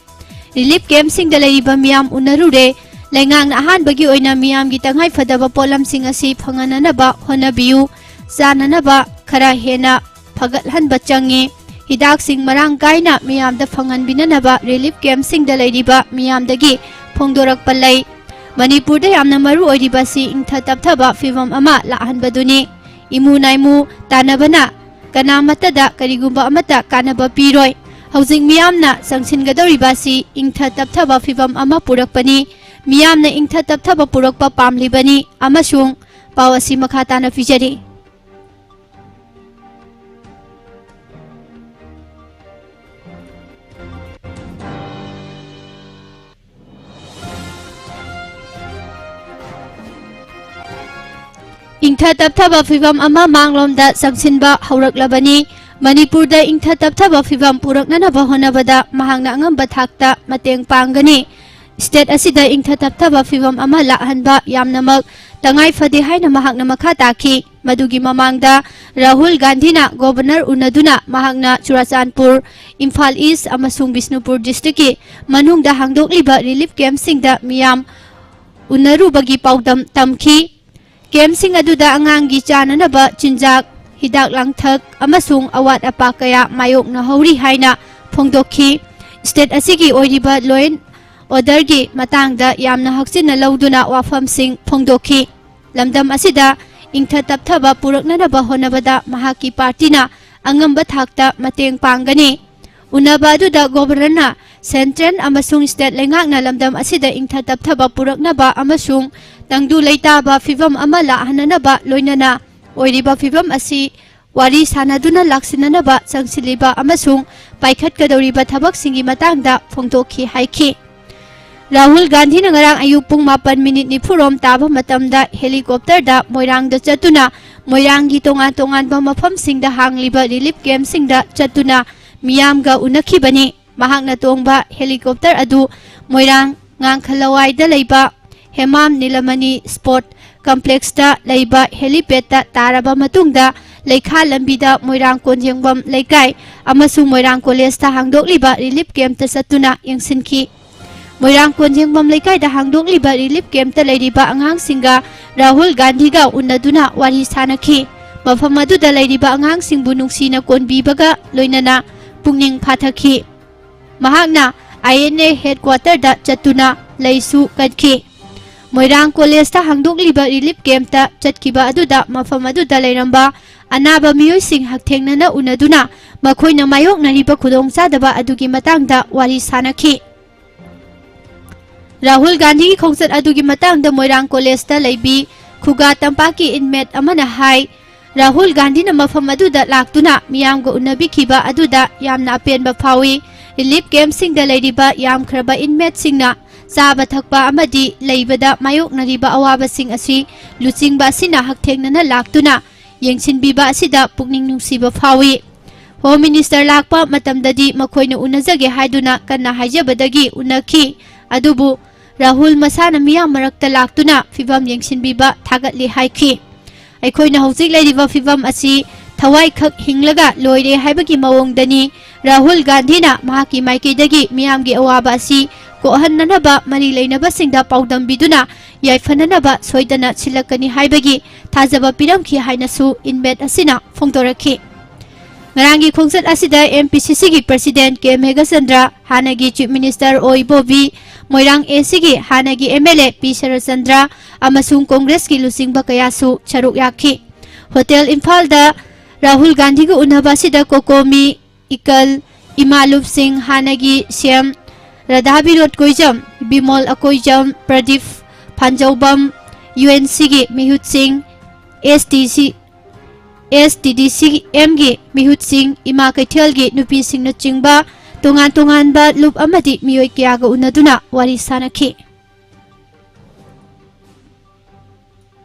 ꯔꯤꯂꯤꯐ ꯀꯦꯝꯞꯁꯤꯡꯗ ꯂꯩꯔꯤꯕ ꯃꯤꯌꯥꯝ ꯎꯅꯔꯨꯔꯦ꯫ ꯂꯩꯉꯥꯛꯅ ꯑꯍꯥꯟꯕꯒꯤ ꯑꯣꯏꯅ ꯃꯤꯌꯥꯝꯒꯤ ꯇꯉꯥꯏꯐꯗꯕ ꯄꯣꯠꯂꯝꯁꯤꯡ ꯑꯁꯤ ꯐꯪꯍꯟꯅꯅꯕ ꯍꯣꯠꯅꯕꯤꯌꯨ꯫ ꯆꯥꯅꯅꯕ ꯈꯔ ꯍꯦꯟꯅ ꯐꯒꯠꯍꯟꯕ ꯆꯪꯉꯤ꯫ ꯍꯤꯗꯥꯛꯁꯤꯡ ꯃꯔꯥꯡ ꯀꯥꯏꯅ ꯃꯤꯌꯥꯝꯗ ꯐꯪꯍꯟꯕꯤꯅꯅꯕ ꯔꯤꯂꯤꯐ ꯀꯦꯝꯞꯁꯤꯡꯗ ꯂꯩꯔꯤꯕ ꯃꯤꯌꯥꯝꯗꯒꯤ ꯐꯣꯡꯗꯣꯔꯛꯄ ꯂꯩ꯫ ꯃꯅꯤꯄꯨꯔꯗ ꯌꯥꯝꯅ ꯃꯔꯨ ꯑꯣꯏꯔꯤꯕ ꯑꯁꯤ ꯏꯪꯊ ꯇꯞꯊꯕ ꯐꯤꯚꯝ ꯑꯃ ꯂꯥꯛꯍꯟꯕꯗꯨꯅꯤ꯫ ꯏꯃꯨ ꯅꯥꯏꯃꯨ ꯇꯥꯟꯅꯕꯅ ꯀꯅꯥꯃꯠꯇꯗ ꯀꯔꯤꯒꯨꯝꯕ ꯑꯃꯠꯇ ꯀꯥꯟꯅꯕ ꯄꯤꯔꯣꯏ꯫ ꯍꯧꯖꯤꯛ ꯃꯤꯌꯥꯝꯅ ꯆꯪꯁꯤꯟꯒꯗꯧꯔꯤꯕ ꯑꯁꯤ ꯏꯪꯊ ꯇꯞꯊꯕ ꯐꯤꯚꯝ ꯑꯃ ꯄꯨꯔꯛꯄꯅꯤ꯫ ꯃꯤꯌꯥꯝꯅ ꯏꯪꯊ ꯇꯞꯊꯕ ꯄꯨꯔꯛꯄ ꯄꯥꯝꯂꯤꯕꯅꯤ ꯑꯃꯁꯨꯡ ꯄꯥꯎ ꯑꯁꯤ ꯃꯈꯥ ꯇꯥꯅ ꯄꯤꯖꯔꯤ꯫ ꯏꯪꯊ ꯇꯞꯊꯕ ꯐꯤꯚꯝ ꯑꯃ ꯃꯥꯡꯂꯣꯝꯗ ꯆꯪꯁꯤꯟꯕ ꯍꯧꯔꯛꯂꯕꯅꯤ꯫ ꯃꯅꯤꯄꯨꯔꯗ ꯏꯪꯊ ꯇꯞꯊꯕ ꯐꯤꯚꯝ ꯄꯨꯔꯛꯅꯅꯕ ꯍꯣꯠꯅꯕꯗ ꯃꯍꯥꯛꯅ ꯑꯉꯝꯕ ꯊꯥꯛꯇ ꯃꯇꯦꯡ ꯄꯥꯡꯒꯅꯤ꯫ ꯁ꯭ꯇꯦꯠ ꯑꯁꯤꯗ ꯏꯪꯊ ꯇꯞꯊꯕ ꯐꯤꯚꯝ ꯑꯃ ꯂꯥꯛꯍꯟꯕ ꯌꯥꯝꯅꯃꯛ ꯇꯉꯥꯏ ꯐꯗꯦ ꯍꯥꯏꯅ ꯃꯍꯥꯛꯅ ꯃꯈꯥ ꯇꯥꯈꯤ꯫ ꯃꯗꯨꯒꯤ ꯃꯃꯥꯡꯗ ꯔꯥꯍꯨꯜ ꯒꯥꯟꯙꯤꯅ ꯒꯣꯚꯔꯅꯔ ꯎꯅꯗꯨꯅ ꯃꯍꯥꯛꯅ ꯆꯨꯔꯥꯆꯥꯟꯄꯨꯔ, ꯏꯝꯐꯥꯜ ꯏꯁ ꯑꯃꯁꯨꯡ ꯕꯤꯁꯅꯨꯄꯨꯔ ꯗꯤꯁꯇ꯭ꯔꯤꯛꯀꯤ ꯃꯅꯨꯡꯗ ꯍꯥꯡꯗꯣꯛꯂꯤꯕ ꯔꯤꯂꯤꯐ ꯀꯦꯝꯞꯁꯤꯡꯗ ꯃꯤꯌꯥꯝ ꯎꯅꯔꯨꯕꯒꯤ ꯄꯥꯎꯗꯝ ꯇꯝꯈꯤ꯫ ꯀꯦꯝꯞꯁꯤꯡ ꯑꯗꯨꯗ ꯑꯉꯥꯡꯒꯤ ꯆꯥꯅꯅꯕ ꯆꯤꯟꯖꯥꯛ, ꯍꯤꯗꯥꯛ ꯂꯥꯡꯊꯛ ꯑꯃꯁꯨꯡ ꯑꯋꯥꯠ ꯑꯄꯥ ꯀꯌꯥ ꯃꯥꯌꯣꯛꯅꯍꯧꯔꯤ ꯍꯥꯏꯅ ꯐꯣꯡꯗꯣꯛꯈꯤ꯫ ꯁ꯭ꯇꯦꯠ ꯑꯁꯤꯒꯤ ꯑꯣꯏꯔꯤꯕ ꯂꯣ ꯑꯦꯟ ꯑꯣꯔꯗꯔꯒꯤ ꯃꯇꯥꯡꯗ ꯌꯥꯝꯅ ꯍꯛꯆꯤꯟꯅ ꯂꯧꯗꯨꯅ ꯋꯥꯐꯝꯁꯤꯡ ꯐꯣꯡꯗꯣꯛꯈꯤ꯫ ꯂꯝꯗꯝ ꯑꯁꯤꯗ ꯏꯪꯊ ꯇꯞꯊꯕ ꯄꯨꯔꯛꯅꯅꯕ ꯍꯣꯠꯅꯕꯗ ꯃꯍꯥꯛꯀꯤ ꯄꯥꯔꯇꯤꯅ ꯑꯉꯝꯕ ꯊꯥꯛꯇ ꯃꯇꯦꯡ ꯄꯥꯡꯒꯅꯤ꯫ ꯎꯅꯕ ꯑꯗꯨꯗ ꯒꯣꯚꯔꯅꯔꯅ ꯁꯦꯟꯇ꯭ꯔꯦꯜ ꯑꯃꯁꯨꯡ ꯁ꯭ꯇꯦꯠ ꯂꯩꯉꯥꯛꯅ ꯂꯝꯗꯝ ꯑꯁꯤꯗ ꯏꯪꯊ ꯇꯞꯊꯕ ꯄꯨꯔꯛꯅꯕ ꯑꯃꯁꯨꯡ ꯇꯪꯗꯨ ꯂꯩꯇꯥꯕ ꯐꯤꯚꯝ ꯑꯃ ꯂꯥꯛꯍꯟꯅꯅꯕ ꯂꯣꯏꯅꯅ ꯑꯣꯏꯔꯤꯕ ꯐꯤꯚꯝ ꯑꯁꯤ ꯋꯥꯔꯤ ꯁꯥꯅꯗꯨꯅ ꯂꯥꯛꯁꯤꯟꯅꯅꯕ ꯆꯪꯁꯤꯜꯂꯤꯕ ꯑꯃꯁꯨꯡ ꯄꯥꯏꯈꯠꯀꯗꯧꯔꯤꯕ ꯊꯕꯛꯁꯤꯡꯒꯤ ꯃꯇꯥꯡꯗ ꯐꯣꯡꯗꯣꯛꯈꯤ ꯍꯥꯏꯈꯤ꯫ ꯔꯥꯍꯨꯜ ꯒꯥꯟꯙꯤꯅ ꯉꯔꯥꯡ ꯑꯌꯨꯛ ꯄꯨꯡ ꯃꯥꯄꯟ ꯃꯤꯅꯤꯠ ꯅꯤꯐꯨ ꯔꯣꯝ ꯇꯥꯕ ꯃꯇꯝꯗ ꯍꯦꯂꯤꯀꯣꯞꯇꯔꯗ ꯃꯣꯏꯔꯥꯡꯗ ꯆꯠꯇꯨꯅ ꯃꯣꯏꯔꯥꯡꯒꯤ ꯇꯣꯉꯥꯟ ꯇꯣꯉꯥꯟꯕ ꯃꯐꯝꯁꯤꯡꯗ ꯍꯥꯡꯂꯤꯕ ꯔꯤꯂꯤꯐ ꯀꯦꯝꯞꯁꯤꯡꯗ ꯆꯠꯇꯨꯅ ꯃꯤꯌꯥꯝꯒ ꯎꯅꯈꯤꯕꯅꯤ꯫ ꯃꯍꯥꯛꯅ ꯇꯣꯡꯕ ꯍꯦꯂꯤꯀꯣꯞꯇꯔ ꯑꯗꯨ ꯃꯣꯏꯔꯥꯡ ꯉꯥꯡꯈꯂꯋꯥꯏꯗ ꯂꯩꯕ ꯍꯦꯃꯥꯝ ꯅꯤꯂꯃꯅꯤ ꯁ꯭ꯄꯣꯔꯠ ꯀꯝꯄ꯭ꯂꯦꯛꯁꯇ ꯂꯩꯕ ꯍꯦꯂꯤꯄꯦꯗꯇ ꯇꯥꯔꯕ ꯃꯇꯨꯡꯗ ꯂꯩꯈꯥ ꯂꯝꯕꯤꯗ ꯃꯣꯏꯔꯥꯡ ꯀꯣꯟꯖꯦꯡꯕꯝ ꯂꯩꯀꯥꯏ ꯑꯃꯁꯨꯡ ꯃꯣꯏꯔꯥꯡ ꯀꯣꯂꯦꯖꯇ ꯍꯥꯡꯗꯣꯛꯂꯤꯕ ꯔꯤꯂꯤꯐ ꯀꯦꯝꯞꯇ ꯆꯠꯇꯨꯅ ꯌꯦꯡꯁꯤꯟꯈꯤ꯫ ꯃꯣꯏꯔꯥꯡ ꯀꯣꯟꯖꯦꯡꯕꯝ ꯂꯩꯀꯥꯏꯗ ꯍꯥꯡꯗꯣꯛꯂꯤꯕ ꯔꯤꯂꯤꯐ ꯀꯦꯝꯞꯇ ꯂꯩꯔꯤꯕ ꯑꯉꯥꯡꯁꯤꯡꯒ ꯔꯥꯍꯨꯜ ꯒꯥꯟꯙꯤꯒ ꯎꯅꯗꯨꯅ ꯋꯥꯔꯤ ꯁꯥꯅꯈꯤ꯫ ꯃꯐꯝ ꯑꯗꯨꯗ ꯂꯩꯔꯤꯕ ꯑꯉꯥꯡꯁꯤꯡꯕꯨ ꯅꯨꯡꯁꯤꯅ ꯀꯣꯟꯕꯤꯕꯒ ꯂꯣꯏꯅꯅ ꯄꯨꯛꯅꯤꯡ ꯐꯥꯊꯈꯤ꯫ ꯃꯍꯥꯛꯅ ꯑꯥꯏ ꯑꯦꯟ ꯑꯦ ꯍꯦꯗꯀ꯭ꯋꯥꯇꯔꯗ ꯆꯠꯇꯨꯅ ꯂꯩꯁꯨ ꯀꯠꯈꯤ꯫ ꯃꯣꯏꯔꯥꯡ ꯀꯣꯂꯦꯖꯇ ꯍꯥꯡꯗꯣꯛꯂꯤꯕ ꯔꯤꯂꯤꯐ ꯀꯦꯝꯞꯇ ꯆꯠꯈꯤꯕ ꯑꯗꯨꯗ ꯃꯐꯝ ꯑꯗꯨꯗ ꯂꯩꯔꯝꯕ ꯑꯅꯥꯕ ꯃꯤꯑꯣꯏꯁꯤꯡ ꯍꯛꯊꯦꯡꯅꯅ ꯎꯅꯗꯨꯅ ꯃꯈꯣꯏꯅ ꯃꯥꯌꯣꯛꯅꯔꯤꯕ ꯈꯨꯗꯣꯡꯆꯥꯗꯕ ꯑꯗꯨꯒꯤ ꯃꯇꯥꯡꯗ ꯋꯥꯔꯤ ꯁꯥꯅꯈꯤ꯫ ꯔꯥꯍꯨꯜ ꯒꯥꯟꯙꯤꯒꯤ ꯈꯣꯡꯆꯠ ꯑꯗꯨꯒꯤ ꯃꯇꯥꯡꯗ ꯃꯣꯏꯔꯥꯡ ꯀꯣꯂꯦꯖꯇ ꯂꯩꯕꯤ ꯈꯨꯒꯥ ꯇꯝꯄꯥꯛꯀꯤ inmate ꯑꯃꯅ ꯍꯥꯏ, ꯔꯥꯍꯨꯜ ꯒꯥꯟꯙꯤꯅ ꯃꯐꯝ ꯑꯗꯨꯗ ꯂꯥꯛꯇꯨꯅ ꯃꯤꯌꯥꯝꯒ ꯎꯅꯕꯤꯈꯤꯕ ꯑꯗꯨꯗ ꯌꯥꯝꯅ ꯑꯄꯦꯟꯕ ꯐꯥꯎꯏ꯫ Relief campꯁꯤꯡꯗ ꯂꯩꯔꯤꯕ ꯌꯥꯝꯈ꯭ꯔꯕ inmateꯁꯤꯡꯅ ꯆꯥꯕ ꯊꯛꯄ ꯑꯃꯗꯤ ꯂꯩꯕꯗ ꯃꯥꯌꯣꯛꯅꯔꯤꯕ ꯑꯋꯥꯕꯁꯤꯡ ꯑꯁꯤ ꯂꯨꯆꯤꯡꯕ ꯑꯁꯤꯅ ꯍꯛꯊꯦꯡꯅꯅ ꯂꯥꯛꯇꯨꯅ ꯌꯦꯡꯁꯤꯟꯕꯤꯕ ꯑꯁꯤꯗ ꯄꯨꯛꯅꯤꯡ ꯅꯨꯡꯁꯤꯕ ꯐꯥꯎꯏ꯫ Home Minister ꯂꯥꯛꯄ ꯃꯇꯝꯗꯗꯤ ꯃꯈꯣꯏꯅ ꯎꯅꯖꯒꯦ ꯍꯥꯏꯗꯨꯅ ꯀꯟꯅ ꯍꯥꯏꯖꯕꯗꯒꯤ ꯎꯅꯈꯤ꯫ ꯑꯗꯨꯕꯨ ꯔꯥꯍꯨꯜ ꯃꯁꯥꯅ ꯃꯤꯌꯥꯝ ꯃꯔꯛꯇ ꯂꯥꯛꯇꯨꯅ ꯐꯤꯚꯝ ꯌꯦꯡꯁꯤꯟꯕꯤꯕ ꯊꯥꯒꯠꯂꯤ ꯍꯥꯏꯈꯤ꯫ ꯑꯩꯈꯣꯏꯅ ꯍꯧꯖꯤꯛ ꯂꯩꯔꯤꯕ ꯐꯤꯚꯝ ꯑꯁꯤ ꯊꯋꯥꯏꯈꯛ ꯍꯤꯡꯂꯒ ꯂꯣꯏꯔꯦ ꯍꯥꯏꯕꯒꯤ ꯃꯑꯣꯡꯗꯅꯤ꯫ ꯔꯥꯍꯨꯜ ꯒꯥꯟꯙꯤꯅ ꯃꯍꯥꯛꯀꯤ ꯃꯥꯏꯀꯩꯗꯒꯤ ꯃꯤꯌꯥꯝꯒꯤ ꯑꯋꯥꯕ ꯑꯁꯤ ꯀꯣꯛꯍꯟꯅꯅꯕ ꯃꯔꯤ ꯂꯩꯅꯕꯁꯤꯡꯗ ꯄꯥꯎꯗꯝꯕꯤꯗꯨꯅ ꯌꯥꯏꯐꯅꯅꯕ ꯁꯣꯏꯗꯅ ꯁꯤꯜꯂꯛꯀꯅꯤ ꯍꯥꯏꯕꯒꯤ ꯊꯥꯖꯕ ꯄꯤꯔꯝꯈꯤ ꯍꯥꯏꯅꯁꯨ inmate ꯑꯁꯤꯅ ꯐꯣꯡꯗꯣꯔꯛꯈꯤ꯫ ꯉꯔꯥꯡꯒꯤ ꯈꯣꯡꯆꯠ ꯑꯁꯤꯗ MPCCꯒꯤ President K ꯃꯦꯘꯆꯟꯗ꯭ꯔ, ꯍꯥꯟꯅꯒꯤ Chief Minister ꯑꯣ ꯏꯕꯣꯕꯤ, ꯃꯣꯏꯔꯥꯡ ACꯒꯤ ꯍꯥꯟꯅꯒꯤ MLA ꯄꯤ ꯁꯔꯠꯆꯟꯗ꯭ꯔ ꯑꯃꯁꯨꯡ Congressꯀꯤ ꯂꯨꯆꯤꯡꯕ ꯀꯌꯥꯁꯨ ꯁꯔꯨꯛ ꯌꯥꯈꯤ꯫ Hotel ꯏꯝꯐꯥꯜꯗ ꯔꯥꯍꯨꯜ ꯒꯥꯟꯙꯤꯒ ꯎꯅꯕ ꯑꯁꯤꯗ COCOMI, ꯏꯀꯜ, ꯏꯃꯥ ꯂꯨꯞꯁꯤꯡ, ꯍꯥꯟꯅꯒꯤ CEM ꯔꯥꯙꯥ ꯕꯤꯅꯣꯗ ꯀꯣꯏꯖꯝ, ꯕꯤꯃꯣꯜ ꯑꯀꯣꯏꯖꯝ, ꯄ꯭ꯔꯗꯤꯞ ꯐꯥꯟꯖꯧꯕꯝ, UNCꯒꯤ ꯃꯤꯍꯨꯠꯁꯤꯡ, STC, STDCMꯒꯤ ꯃꯤꯍꯨꯠꯁꯤꯡ, ꯏꯃꯥ ꯀꯩꯊꯦꯜꯒꯤ ꯅꯨꯄꯤꯁꯤꯡꯅꯆꯤꯡꯕ ꯇꯣꯉꯥꯟ ꯇꯣꯉꯥꯟꯕ ꯂꯨꯞ ꯑꯃꯗꯤ ꯃꯤꯑꯣꯏ ꯀꯌꯥꯒ ꯎꯅꯗꯨꯅ ꯋꯥꯔꯤ ꯁꯥꯅꯈꯤ꯫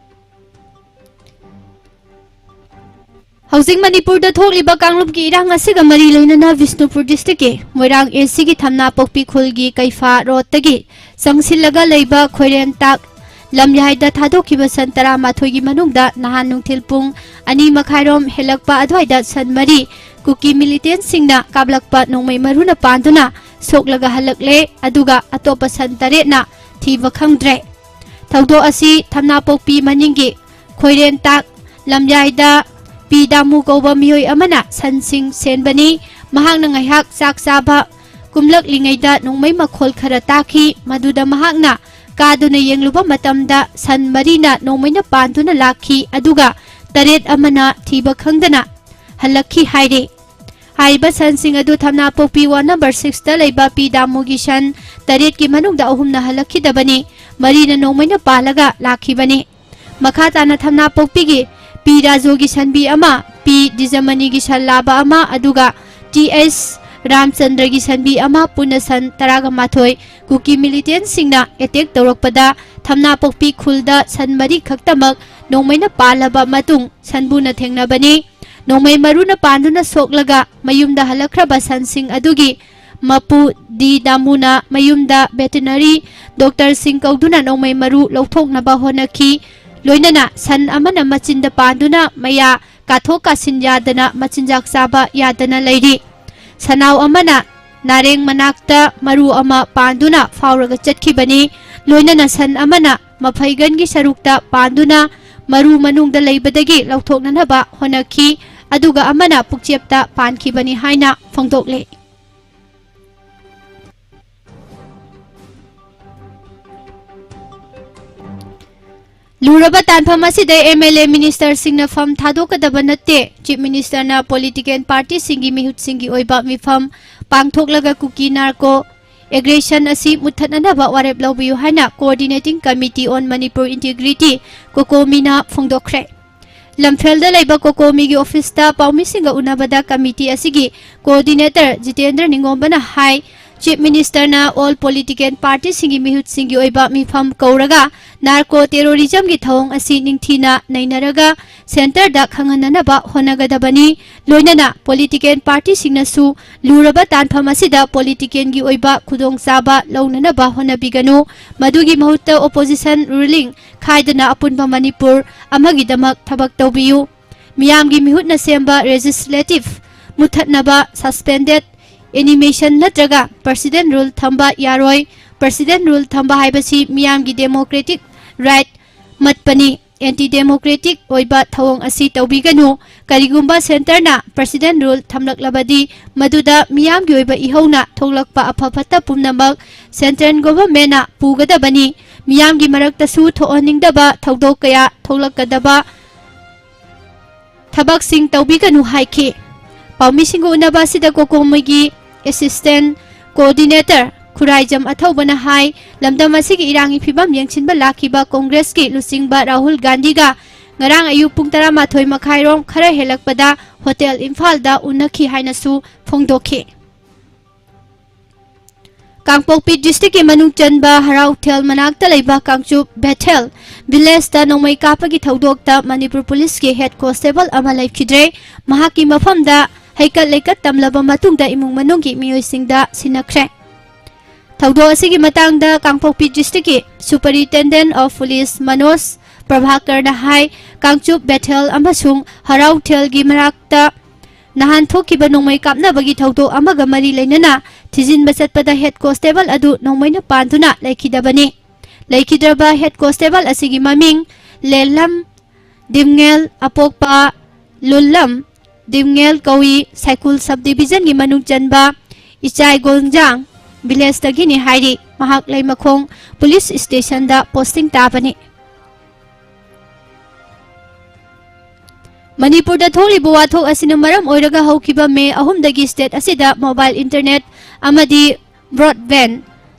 ꯍꯧꯖꯤꯛ ꯃꯅꯤꯄꯨꯔꯗ ꯊꯣꯛꯂꯤꯕ ꯀꯥꯡꯂꯨꯞꯀꯤ ꯏꯔꯥꯡ ꯑꯁꯤꯒ ꯃꯔꯤ ꯂꯩꯅꯅ ꯕꯤꯁꯅꯨꯄꯨꯔ districtꯀꯤ ꯃꯣꯏꯔꯥꯡ ACꯒꯤ ꯊꯝꯅꯥꯄꯣꯛꯄꯤ ꯈꯨꯜꯒꯤ ꯀꯩꯐꯥ roadꯇꯒꯤ ꯆꯪꯁꯤꯜꯂꯒ ꯂꯩꯕ ꯈꯣꯏꯔꯦꯟ ꯇꯥꯛ ꯂꯝꯌꯥꯏꯗ ꯊꯥꯗꯣꯛꯈꯤꯕ ꯁꯟ ꯇꯔꯥꯃꯥꯊꯣꯏꯒꯤ ꯃꯅꯨꯡꯗ ꯅꯍꯥꯟ ꯅꯨꯡꯊꯤꯜ ꯄꯨꯡ ꯑꯅꯤ ꯃꯈꯥꯏꯔꯣꯝ ꯍꯦꯜꯂꯛꯄ ꯑꯗꯨꯋꯥꯏꯗ ꯁꯟ ꯃꯔꯤ ꯀꯨꯀꯤ militantꯁꯤꯡꯅ ꯀꯥꯞꯂꯛꯄ ꯅꯣꯡꯃꯩ ꯃꯔꯨꯅ ꯄꯥꯟꯗꯨꯅ ꯁꯣꯛꯂꯒ ꯍꯜꯂꯛꯂꯦ, ꯑꯗꯨꯒ ꯑꯇꯣꯞꯄ ꯁꯟ ꯇꯔꯦꯠꯅ ꯊꯤꯕ ꯈꯪꯗ꯭ꯔꯦ꯫ ꯊꯧꯗꯣꯛ ꯑꯁꯤ ꯊꯝꯅꯥꯄꯣꯛꯄꯤ ꯃꯅꯤꯡꯒꯤ ꯈꯣꯏꯔꯦꯟ ꯇꯥꯛ ꯂꯝꯌꯥꯏꯗ ꯄꯤ ꯗꯥꯃꯨ ꯀꯧꯕ ꯃꯤꯑꯣꯏ ꯑꯃꯅ ꯁꯟꯁꯤꯡ ꯁꯦꯟꯕꯅꯤ꯫ ꯃꯍꯥꯛꯅ ꯉꯥꯏꯍꯥꯛ ꯆꯥꯛ ꯆꯥꯕ ꯀꯨꯝꯂꯛꯂꯤꯉꯩꯗ ꯅꯣꯡꯃꯩ ꯃꯈꯣꯜ ꯈꯔ ꯇꯥꯈꯤ꯫ ꯃꯗꯨꯗ ꯃꯍꯥꯛꯅ ꯀꯥꯗꯨꯅ ꯌꯦꯡꯂꯨꯕ ꯃꯇꯝꯗ ꯁꯟ ꯃꯔꯤꯅ ꯅꯣꯡꯃꯩꯅ ꯄꯥꯟꯗꯨꯅ ꯂꯥꯛꯈꯤ, ꯑꯗꯨꯒ ꯇꯔꯦꯠ ꯑꯃꯅ ꯊꯤꯕ ꯈꯪꯗꯅ ꯍꯜꯂꯛꯈꯤ ꯍꯥꯏꯔꯤ꯫ ꯍꯥꯏꯔꯤꯕ ꯁꯟꯁꯤꯡ ꯑꯗꯨ ꯊꯝꯅꯥꯄꯣꯛꯄꯤ ward number sixꯇ ꯂꯩꯕ ꯄꯤ ꯗꯥꯃꯨꯒꯤ ꯁꯟ ꯇꯔꯦꯠꯀꯤ ꯃꯅꯨꯡꯗ ꯑꯍꯨꯝꯅ ꯍꯜꯂꯛꯈꯤꯗꯕꯅꯤ, ꯃꯔꯤꯅ ꯅꯣꯡꯃꯩꯅ ꯄꯥꯜꯂꯒ ꯂꯥꯛꯈꯤꯕꯅꯤ꯫ ꯃꯈꯥ ꯇꯥꯅ ꯊꯝꯅꯥꯄꯣꯛꯄꯤꯒꯤ ꯄꯤ ꯔꯥꯖꯨꯒꯤ ꯁꯟꯕꯤ ꯑꯃ, ꯄꯤ ꯗꯤꯖꯃꯅꯤꯒꯤ ꯁꯟ ꯂꯥꯕ ꯑꯃ, ꯑꯗꯨꯒ ꯇꯤ ꯑꯦꯁ ꯔꯥꯝꯆꯟꯗ꯭ꯔꯒꯤ ꯁꯟꯕꯤ ꯑꯃ, ꯄꯨꯟꯅ ꯁꯟ ꯇꯔꯥꯒ ꯃꯥꯊꯣꯏ ꯀꯨꯀꯤ ꯃꯤꯂꯤꯇꯦꯟꯁꯤꯡꯅ ꯑꯦꯇꯦꯛ ꯇꯧꯔꯛꯄꯗ ꯊꯝꯅꯥꯄꯣꯛꯄꯤ ꯈꯨꯜꯗ ꯁꯟ ꯃꯔꯤ ꯈꯛꯇꯃꯛ ꯅꯣꯡꯃꯩꯅ ꯄꯥꯜꯂꯕ ꯃꯇꯨꯡ ꯁꯟꯕꯨꯅ ꯊꯦꯡꯅꯕꯅꯤ꯫ ꯅꯣꯡꯃꯩ ꯃꯔꯨꯅ ꯄꯥꯟꯗꯨꯅ ꯁꯣꯛꯂꯒ ꯃꯌꯨꯝꯗ ꯍꯜꯂꯛꯈ꯭ꯔꯕ ꯁꯟꯁꯤꯡ ꯑꯗꯨꯒꯤ ꯃꯄꯨ ꯗꯤ ꯗꯥꯃꯨꯅ ꯃꯌꯨꯝꯗ ꯚꯦꯇꯤꯅꯔꯤ ꯗꯣꯛꯇꯔꯁꯤꯡ ꯀꯧꯗꯨꯅ ꯅꯣꯡꯃꯩ ꯃꯔꯨ ꯂꯧꯊꯣꯛꯅꯕ ꯍꯣꯠꯅꯈꯤ꯫ ꯂꯣꯏꯅꯅ ꯁꯟ ꯑꯃꯅ ꯃꯆꯤꯟꯗ ꯄꯥꯟꯗꯨꯅ ꯃꯌꯥ ꯀꯥꯊꯣꯛ ꯀꯥꯁꯤꯟ ꯌꯥꯗꯅ ꯃꯆꯤꯟꯖꯥꯛ ꯆꯥꯕ ꯌꯥꯗꯅ ꯂꯩꯔꯤ꯫ ꯁꯅꯥꯎ ꯑꯃꯅ ꯅꯥꯔꯦꯡ ꯃꯅꯥꯛꯇ ꯃꯔꯨ ꯑꯃ ꯄꯥꯟꯗꯨꯅ ꯐꯥꯎꯔꯒ ꯆꯠꯈꯤꯕꯅꯤ꯫ ꯂꯣꯏꯅꯅ ꯁꯟ ꯑꯃꯅ ꯃꯐꯩꯒꯟꯒꯤ ꯁꯔꯨꯛꯇ ꯄꯥꯟꯗꯨꯅ ꯃꯔꯨ ꯃꯅꯨꯡꯗ ꯂꯩꯕꯗꯒꯤ ꯂꯧꯊꯣꯛꯅꯅꯕ ꯍꯣꯠꯅꯈꯤ, ꯑꯗꯨꯒ ꯑꯃꯅ ꯄꯨꯛꯆꯦꯞꯇ ꯄꯥꯟꯈꯤꯕꯅꯤ ꯍꯥꯏꯅ ꯐꯣꯡꯗꯣꯛꯂꯦ꯫ ꯂꯨꯔꯕ ꯇꯥꯟꯐꯝ ꯑꯁꯤꯗ ꯑꯦꯝ ꯑꯦꯜ ꯑꯦ ꯃꯤꯅꯤꯁꯇꯔꯁꯤꯡꯅ ꯐꯝ ꯊꯥꯗꯣꯛꯀꯗꯕ ꯅꯠꯇꯦ꯫ ꯆꯤꯐ ꯃꯤꯅꯤꯁꯇꯔꯅ ꯄꯣꯂꯤꯇꯤꯀꯦꯜ ꯄꯥꯔꯇꯤꯁꯤꯡꯒꯤ ꯃꯤꯍꯨꯠꯁꯤꯡꯒꯤ ꯑꯣꯏꯕ ꯃꯤꯐꯝ ꯄꯥꯡꯊꯣꯛꯂꯒ ꯀꯨꯀꯤ ꯅꯥꯔꯀꯣ ꯑꯦꯒ꯭ꯔꯦꯁꯟ ꯑꯁꯤ ꯃꯨꯠꯊꯠꯅꯅꯕ ꯋꯥꯔꯦꯞ ꯂꯧꯕꯤꯌꯨ ꯍꯥꯏꯅ Coordinating Committee on Manipur Integrity, ꯀꯣꯀꯣꯃꯤꯅ ꯐꯣꯡꯗꯣꯛꯈ꯭ꯔꯦ꯫ ꯂꯝꯐꯦꯜꯗ ꯂꯩꯕ ꯀꯣꯀꯣꯃꯤꯒꯤ ꯑꯣꯐꯤꯁꯇ ꯄꯥꯎꯃꯤꯁꯤꯡꯒ ꯎꯅꯕꯗ ꯀꯃꯤꯇꯤ ꯑꯁꯤꯒꯤ ꯀꯣꯑꯣꯔꯗꯤꯅꯦꯇꯔ ꯖꯤꯇꯦꯟꯗ꯭ꯔ ꯅꯤꯡꯉꯣꯝꯕꯅ ꯍꯥꯏ, ꯆꯤꯐ ꯃꯤꯅꯤꯁꯇꯔꯅ ꯑꯣꯜ ꯄꯣꯂꯤꯇꯤꯀꯦꯜ ꯄꯥꯔꯇꯤꯁꯤꯡꯒꯤ ꯃꯤꯍꯨꯠꯁꯤꯡꯒꯤ ꯑꯣꯏꯕ ꯃꯤꯐꯝ ꯀꯧꯔꯒ ꯅꯥꯔꯀꯣ ꯇꯦꯔꯣꯔꯤꯖꯝꯒꯤ ꯊꯧꯑꯣꯡ ꯑꯁꯤ ꯅꯤꯡꯊꯤꯅ ꯅꯩꯅꯔꯒ ꯁꯦꯟꯇꯔꯗ ꯈꯪꯍꯟꯅꯅꯕ ꯍꯣꯠꯅꯒꯗꯕꯅꯤ꯫ ꯂꯣꯏꯅꯅ ꯄꯣꯂꯤꯇꯤꯀꯦꯜ ꯄꯥꯔꯇꯤꯁꯤꯡꯅꯁꯨ ꯂꯨꯔꯕ ꯇꯥꯟꯐꯝ ꯑꯁꯤꯗ ꯄꯣꯂꯤꯇꯤꯀꯦꯜꯒꯤ ꯑꯣꯏꯕ ꯈꯨꯗꯣꯡꯆꯥꯕ ꯂꯧꯅꯅꯕ ꯍꯣꯠꯅꯕꯤꯒꯅꯨ꯫ ꯃꯗꯨꯒꯤ ꯃꯍꯨꯠꯇ ꯑꯣꯄꯣꯖꯤꯁꯟ ꯔꯨꯂꯤꯡ ꯈꯥꯏꯗꯅ ꯑꯄꯨꯟꯕ ꯃꯅꯤꯄꯨꯔ ꯑꯃꯒꯤꯗꯃꯛ ꯊꯕꯛ ꯇꯧꯕꯤꯌꯨ꯫ ꯃꯤꯌꯥꯝꯒꯤ ꯃꯤꯍꯨꯠꯅ ꯁꯦꯝꯕ ꯂꯦꯖꯤꯁꯂꯦꯇꯤꯚ ꯃꯨꯠꯊꯠꯅꯕ ꯁꯁꯄꯦꯟꯗꯦꯗ ꯑꯦꯅꯤꯃꯦꯁꯟ ꯅꯠꯇ꯭ꯔꯒ ꯄ꯭ꯔꯁꯤꯗꯦꯟ ꯔꯨꯜ ꯊꯝꯕ ꯌꯥꯔꯣꯏ꯫ ꯄ꯭ꯔꯁꯤꯗꯦꯟ ꯔꯨꯜ ꯊꯝꯕ ꯍꯥꯏꯕꯁꯤ ꯃꯤꯌꯥꯝꯒꯤ ꯗꯦꯃꯣꯀ꯭ꯔꯦꯇꯤꯛ ꯔꯥꯏꯠ ꯃꯠꯄꯅꯤ꯫ ꯑꯦꯟꯇꯤ ꯗꯦꯃꯣꯀ꯭ꯔꯦꯇꯤꯛ ꯑꯣꯏꯕ ꯊꯧꯑꯣꯡ ꯑꯁꯤ ꯇꯧꯕꯤꯒꯅꯨ꯫ ꯀꯔꯤꯒꯨꯝꯕ ꯁꯦꯟꯇꯔꯅ ꯄ꯭ꯔꯁꯤꯗꯦꯟ ꯔꯨꯜ ꯊꯝꯂꯛꯂꯕꯗꯤ ꯃꯗꯨꯗ ꯃꯤꯌꯥꯝꯒꯤ ꯑꯣꯏꯕ ꯏꯍꯧꯅ ꯊꯣꯛꯂꯛꯄ ꯑꯐ ꯐꯠꯇ ꯄꯨꯝꯅꯃꯛ ꯁꯦꯟꯇ꯭ꯔꯦꯜ ꯒꯣꯚꯔꯟꯃꯦꯟꯅ ꯄꯨꯒꯗꯕꯅꯤ꯫ ꯃꯤꯌꯥꯝꯒꯤ ꯃꯔꯛꯇꯁꯨ ꯊꯣꯛꯍꯟꯅꯤꯡꯗꯕ ꯊꯧꯗꯣꯛ ꯀꯌꯥ ꯊꯣꯛꯂꯛꯀꯗꯕ ꯊꯕꯛꯁꯤꯡ ꯇꯧꯕꯤꯒꯅꯨ ꯍꯥꯏꯈꯤ꯫ ꯄꯥꯎꯃꯤꯁꯤꯡꯒ ꯎꯅꯕ ꯑꯁꯤꯗ ꯀꯣꯀꯣꯃꯤꯒꯤ ꯑꯦꯁꯤꯁꯇꯦꯟ ꯀꯣꯑꯣꯔꯗꯤꯅꯦꯇꯔ ꯈꯨꯔꯥꯏꯖꯝ ꯑꯊꯧꯕꯅ ꯍꯥꯏ, ꯂꯝꯗꯝ ꯑꯁꯤꯒꯤ ꯏꯔꯥꯡꯒꯤ ꯐꯤꯕꯝ ꯌꯦꯡꯁꯤꯟꯕ ꯂꯥꯛꯈꯤꯕ ꯀꯣꯡꯒ꯭ꯔꯦꯁꯀꯤ ꯂꯨꯆꯤꯡꯕ ꯔꯥꯍꯨꯜ ꯒꯥꯟꯙꯤꯒ ꯉꯔꯥꯡ ꯑꯌꯨꯛ ꯄꯨꯡ ꯇꯔꯥꯃꯥꯊꯣꯏ ꯃꯈꯥꯏꯔꯣꯝ ꯈꯔ ꯍꯦꯜꯂꯛꯄꯗ ꯍꯣꯇꯦꯜ ꯏꯝꯐꯥꯜꯗ ꯎꯅꯈꯤ ꯍꯥꯏꯅꯁꯨ ꯐꯣꯡꯗꯣꯛꯈꯤ꯫ ꯀꯥꯡꯄꯣꯛꯄꯤ ꯗꯤꯁꯇ꯭ꯔꯤꯛꯀꯤ ꯃꯅꯨꯡ ꯆꯟꯕ ꯍꯔꯥꯎꯊꯦꯜ ꯃꯅꯥꯛꯇ ꯂꯩꯕ ꯀꯥꯡꯆꯨꯞ ꯕꯦꯊꯦꯜ ꯚꯤꯂꯦꯖꯇ ꯅꯣꯡꯃꯩ ꯀꯥꯞꯄꯒꯤ ꯊꯧꯗꯣꯛꯇ ꯃꯅꯤꯄꯨꯔ ꯄꯨꯂꯤꯁꯀꯤ ꯍꯦꯗ ꯀꯣꯟꯁꯇꯦꯕꯜ ꯑꯃ ꯂꯩꯈꯤꯗ꯭ꯔꯦ꯫ ꯃꯍꯥꯛꯀꯤ ꯃꯐꯝꯗ ꯍꯩꯀꯠ ꯂꯩꯀꯠ ꯇꯝꯂꯕ ꯃꯇꯨꯡꯗ ꯏꯃꯨꯡ ꯃꯅꯨꯡꯒꯤ ꯃꯤꯑꯣꯏꯁꯤꯡꯗ ꯁꯤꯟꯅꯈ꯭ꯔꯦ꯫ ꯊꯧꯗꯣꯛ ꯑꯁꯤꯒꯤ ꯃꯇꯥꯡꯗ ꯀꯥꯡꯄꯣꯛꯄꯤ ꯗꯤꯁꯇ꯭ꯔꯤꯛꯀꯤ Superintendent of Police ꯃꯅꯣꯖ ꯄ꯭ꯔꯚꯥꯀꯔꯅ ꯍꯥꯏ, ꯀꯥꯡꯆꯨꯞ ꯕꯦꯊꯦꯜ ꯑꯃꯁꯨꯡ ꯍꯔꯥꯎꯊꯦꯜꯒꯤ ꯃꯔꯛꯇ ꯅꯍꯥꯟ ꯊꯣꯛꯈꯤꯕ ꯅꯣꯡꯃꯩ ꯀꯥꯞꯅꯕꯒꯤ ꯊꯧꯗꯣꯛ ꯑꯃꯒ ꯃꯔꯤ ꯂꯩꯅꯅ ꯊꯤꯖꯤꯟꯕ ꯆꯠꯄꯗ ꯍꯦꯗ ꯀꯣꯟꯁꯇꯦꯕꯜ ꯑꯗꯨ ꯅꯣꯡꯃꯩꯅ ꯄꯥꯟꯗꯨꯅ ꯂꯩꯈꯤꯗꯕꯅꯤ꯫ ꯂꯩꯈꯤꯗ꯭ꯔꯕ ꯍꯦꯗ ꯀꯣꯟꯁꯇꯦꯕꯜ ꯑꯁꯤꯒꯤ ꯃꯃꯤꯡ ꯂꯦꯜꯂꯝ ꯗꯤꯝꯉꯦꯜ ꯑꯄꯣꯛꯄ ꯂꯨꯜꯂꯝ ꯗꯤꯝꯉꯦꯜ ꯀꯧꯏ꯫ ꯁꯥꯏꯀꯨꯜ ꯁꯕ ꯗꯤꯕꯤꯖꯟꯒꯤ ꯃꯅꯨꯡ ꯆꯟꯕ ꯏꯆꯥꯏ ꯒꯣꯟꯖꯥꯡ ꯚꯤꯂꯦꯖꯇꯒꯤꯅꯤ ꯍꯥꯏꯔꯤ꯫ ꯃꯍꯥꯛ ꯂꯩꯃꯈꯣꯡ ꯄꯨꯂꯤꯁ ꯁ꯭ꯇꯦꯁꯟꯗ ꯄꯣꯁꯇꯤꯡ ꯇꯥꯕꯅꯤ꯫ ꯃꯅꯤꯄꯨꯔꯗ ꯊꯣꯛꯂꯤꯕ ꯋꯥꯊꯣꯛ ꯑꯁꯤꯅ ꯃꯔꯝ ꯑꯣꯏꯔꯒ ꯍꯧꯈꯤꯕ ꯃꯦ ꯑꯍꯨꯝꯗꯒꯤ ꯁ꯭ꯇꯦꯠ ꯑꯁꯤꯗ ꯃꯣꯕꯥꯏꯜ ꯏꯟꯇꯔꯅꯦꯠ ꯑꯃꯗꯤ ꯕ꯭ꯔꯣꯗꯕꯦꯟ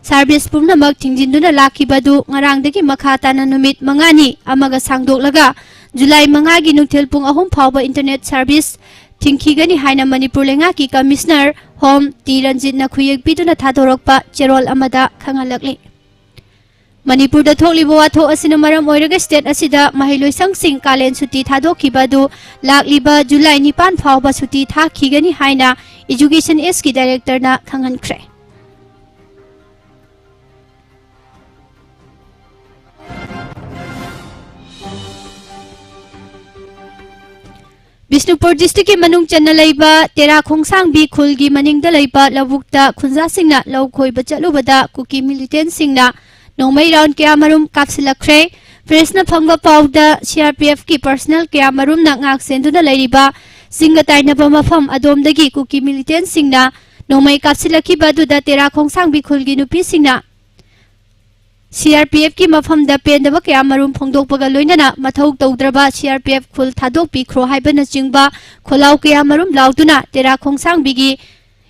ꯁꯥꯔꯚꯤꯁ ꯄꯨꯝꯅꯃꯛ ꯊꯤꯡꯖꯤꯟꯗꯨꯅ ꯂꯥꯛꯈꯤꯕ ꯑꯗꯨ ꯉꯔꯥꯡꯗꯒꯤ ꯃꯈꯥ ꯇꯥꯅ ꯅꯨꯃꯤꯠ ꯃꯉꯥꯅꯤ ꯑꯃꯒ ꯁꯥꯡꯗꯣꯛꯂꯒ ꯖꯨꯂꯥꯏ ꯃꯉꯥꯒꯤ ꯅꯨꯡꯊꯤꯜ ꯄꯨꯡ ꯑꯍꯨꯝ ꯐꯥꯎꯕ ꯏꯟꯇꯔꯅꯦꯠ ꯁꯥꯔꯚꯤꯁ ꯊꯤꯡꯈꯤꯒꯅꯤ ꯍꯥꯏꯅ ꯃꯅꯤꯄꯨꯔ ꯂꯩꯉꯥꯛꯀꯤ ꯀꯃꯤꯁꯅꯔ ꯍꯣꯝ ꯇꯤ ꯔꯟꯖꯤꯠꯅ ꯈꯨꯌꯦꯛ ꯄꯤꯗꯨꯅ ꯊꯥꯗꯣꯔꯛꯄ ꯆꯦꯔꯣꯜ ꯑꯃꯗ ꯈꯪꯍꯜꯂꯛꯂꯤ꯫ ꯃꯅꯤꯄꯨꯔꯗ ꯊꯣꯛꯂꯤꯕ ꯋꯥꯊꯣꯛ ꯑꯁꯤꯅ ꯃꯔꯝ ꯑꯣꯏꯔꯒ ꯁ꯭ꯇꯦꯠ ꯑꯁꯤꯗ ꯃꯍꯩꯂꯣꯏꯁꯪꯁꯤꯡ ꯀꯥꯂꯦꯟ ꯁꯨꯇꯤ ꯊꯥꯗꯣꯛꯈꯤꯕ ꯑꯗꯨ ꯂꯥꯛꯂꯤꯕ ꯖꯨꯂꯥꯏ ꯅꯤꯄꯥꯟ ꯐꯥꯎꯕ ꯁꯨꯇꯤ ꯊꯥꯈꯤꯒꯅꯤ ꯍꯥꯏꯅ ꯏꯖꯨꯀꯦꯁꯟ ꯑꯦꯁꯀꯤ ꯗꯥꯏꯔꯦꯛꯇꯔꯅ ꯈꯪꯍꯟꯈ꯭ꯔꯦ꯫ ꯕꯤꯁꯅꯨꯄꯨꯔ ꯗꯤꯁꯇ꯭ꯔꯤꯛꯀꯤ ꯃꯅꯨꯡ ꯆꯟꯅ ꯂꯩꯕ ꯇꯦꯔꯥ ꯈꯣꯡꯁꯥꯡꯕꯤ ꯈꯨꯜꯒꯤ ꯃꯅꯤꯡꯗ ꯂꯩꯕ ꯂꯧꯕꯨꯛꯇ ꯈꯨꯟꯖꯥꯁꯤꯡꯅ ꯂꯧ ꯈꯣꯏꯕ ꯆꯠꯂꯨꯕꯗ ꯀꯨꯀꯤ ꯃꯤꯂꯤꯇꯦꯟꯁꯤꯡꯅ ꯅꯣꯡꯃꯩ ꯔꯥꯎꯟ ꯀꯌꯥꯃꯔꯨꯝ ꯀꯥꯞꯁꯤꯜꯂꯛꯈ꯭ꯔꯦ꯫ ꯄ꯭ꯔꯦꯁꯅ ꯐꯪꯕ ꯄꯥꯎꯗ ꯁꯤ ꯑꯥꯔ ꯄꯤ ꯑꯦꯐꯀꯤ ꯄꯔꯁꯅꯦꯜ ꯀꯌꯥꯃꯔꯨꯝꯅ ꯉꯥꯛ ꯁꯦꯟꯗꯨꯅ ꯂꯩꯔꯤꯕ ꯆꯤꯡꯒ ꯇꯥꯏꯅꯕ ꯃꯐꯝ ꯑꯗꯣꯝꯗꯒꯤ ꯀꯨꯀꯤ ꯃꯤꯂꯤꯇꯦꯟꯁꯤꯡꯅ ꯅꯣꯡꯃꯩ ꯀꯥꯞꯁꯤꯜꯂꯛꯈꯤꯕ ꯑꯗꯨꯗ ꯇꯦꯔꯥ ꯈꯣꯡꯁꯥꯡꯕꯤ ꯈꯨꯜꯒꯤ ꯅꯨꯄꯤꯁꯤꯡꯅ ꯁꯤ ꯑꯥꯔ ꯄꯤ ꯑꯦꯐꯀꯤ ꯃꯐꯝꯗ ꯄꯦꯟꯗꯕ ꯀꯌꯥꯃꯔꯨꯝ ꯐꯣꯡꯗꯣꯛꯄꯒ ꯂꯣꯏꯅꯅ ꯃꯊꯧ ꯇꯧꯗ꯭ꯔꯕ ꯁꯤ ꯑꯥꯔ ꯄꯤ ꯑꯦꯐ ꯈꯨꯜ ꯊꯥꯗꯣꯛꯄꯤꯈ꯭ꯔꯣ ꯍꯥꯏꯕꯅꯆꯤꯡꯕ ꯈꯣꯜꯂꯥꯎ ꯀꯌꯥꯃꯔꯨꯝ ꯂꯥꯎꯗꯨꯅ ꯇꯦꯔꯥ ꯈꯣꯡꯁꯥꯡꯕꯤꯒꯤ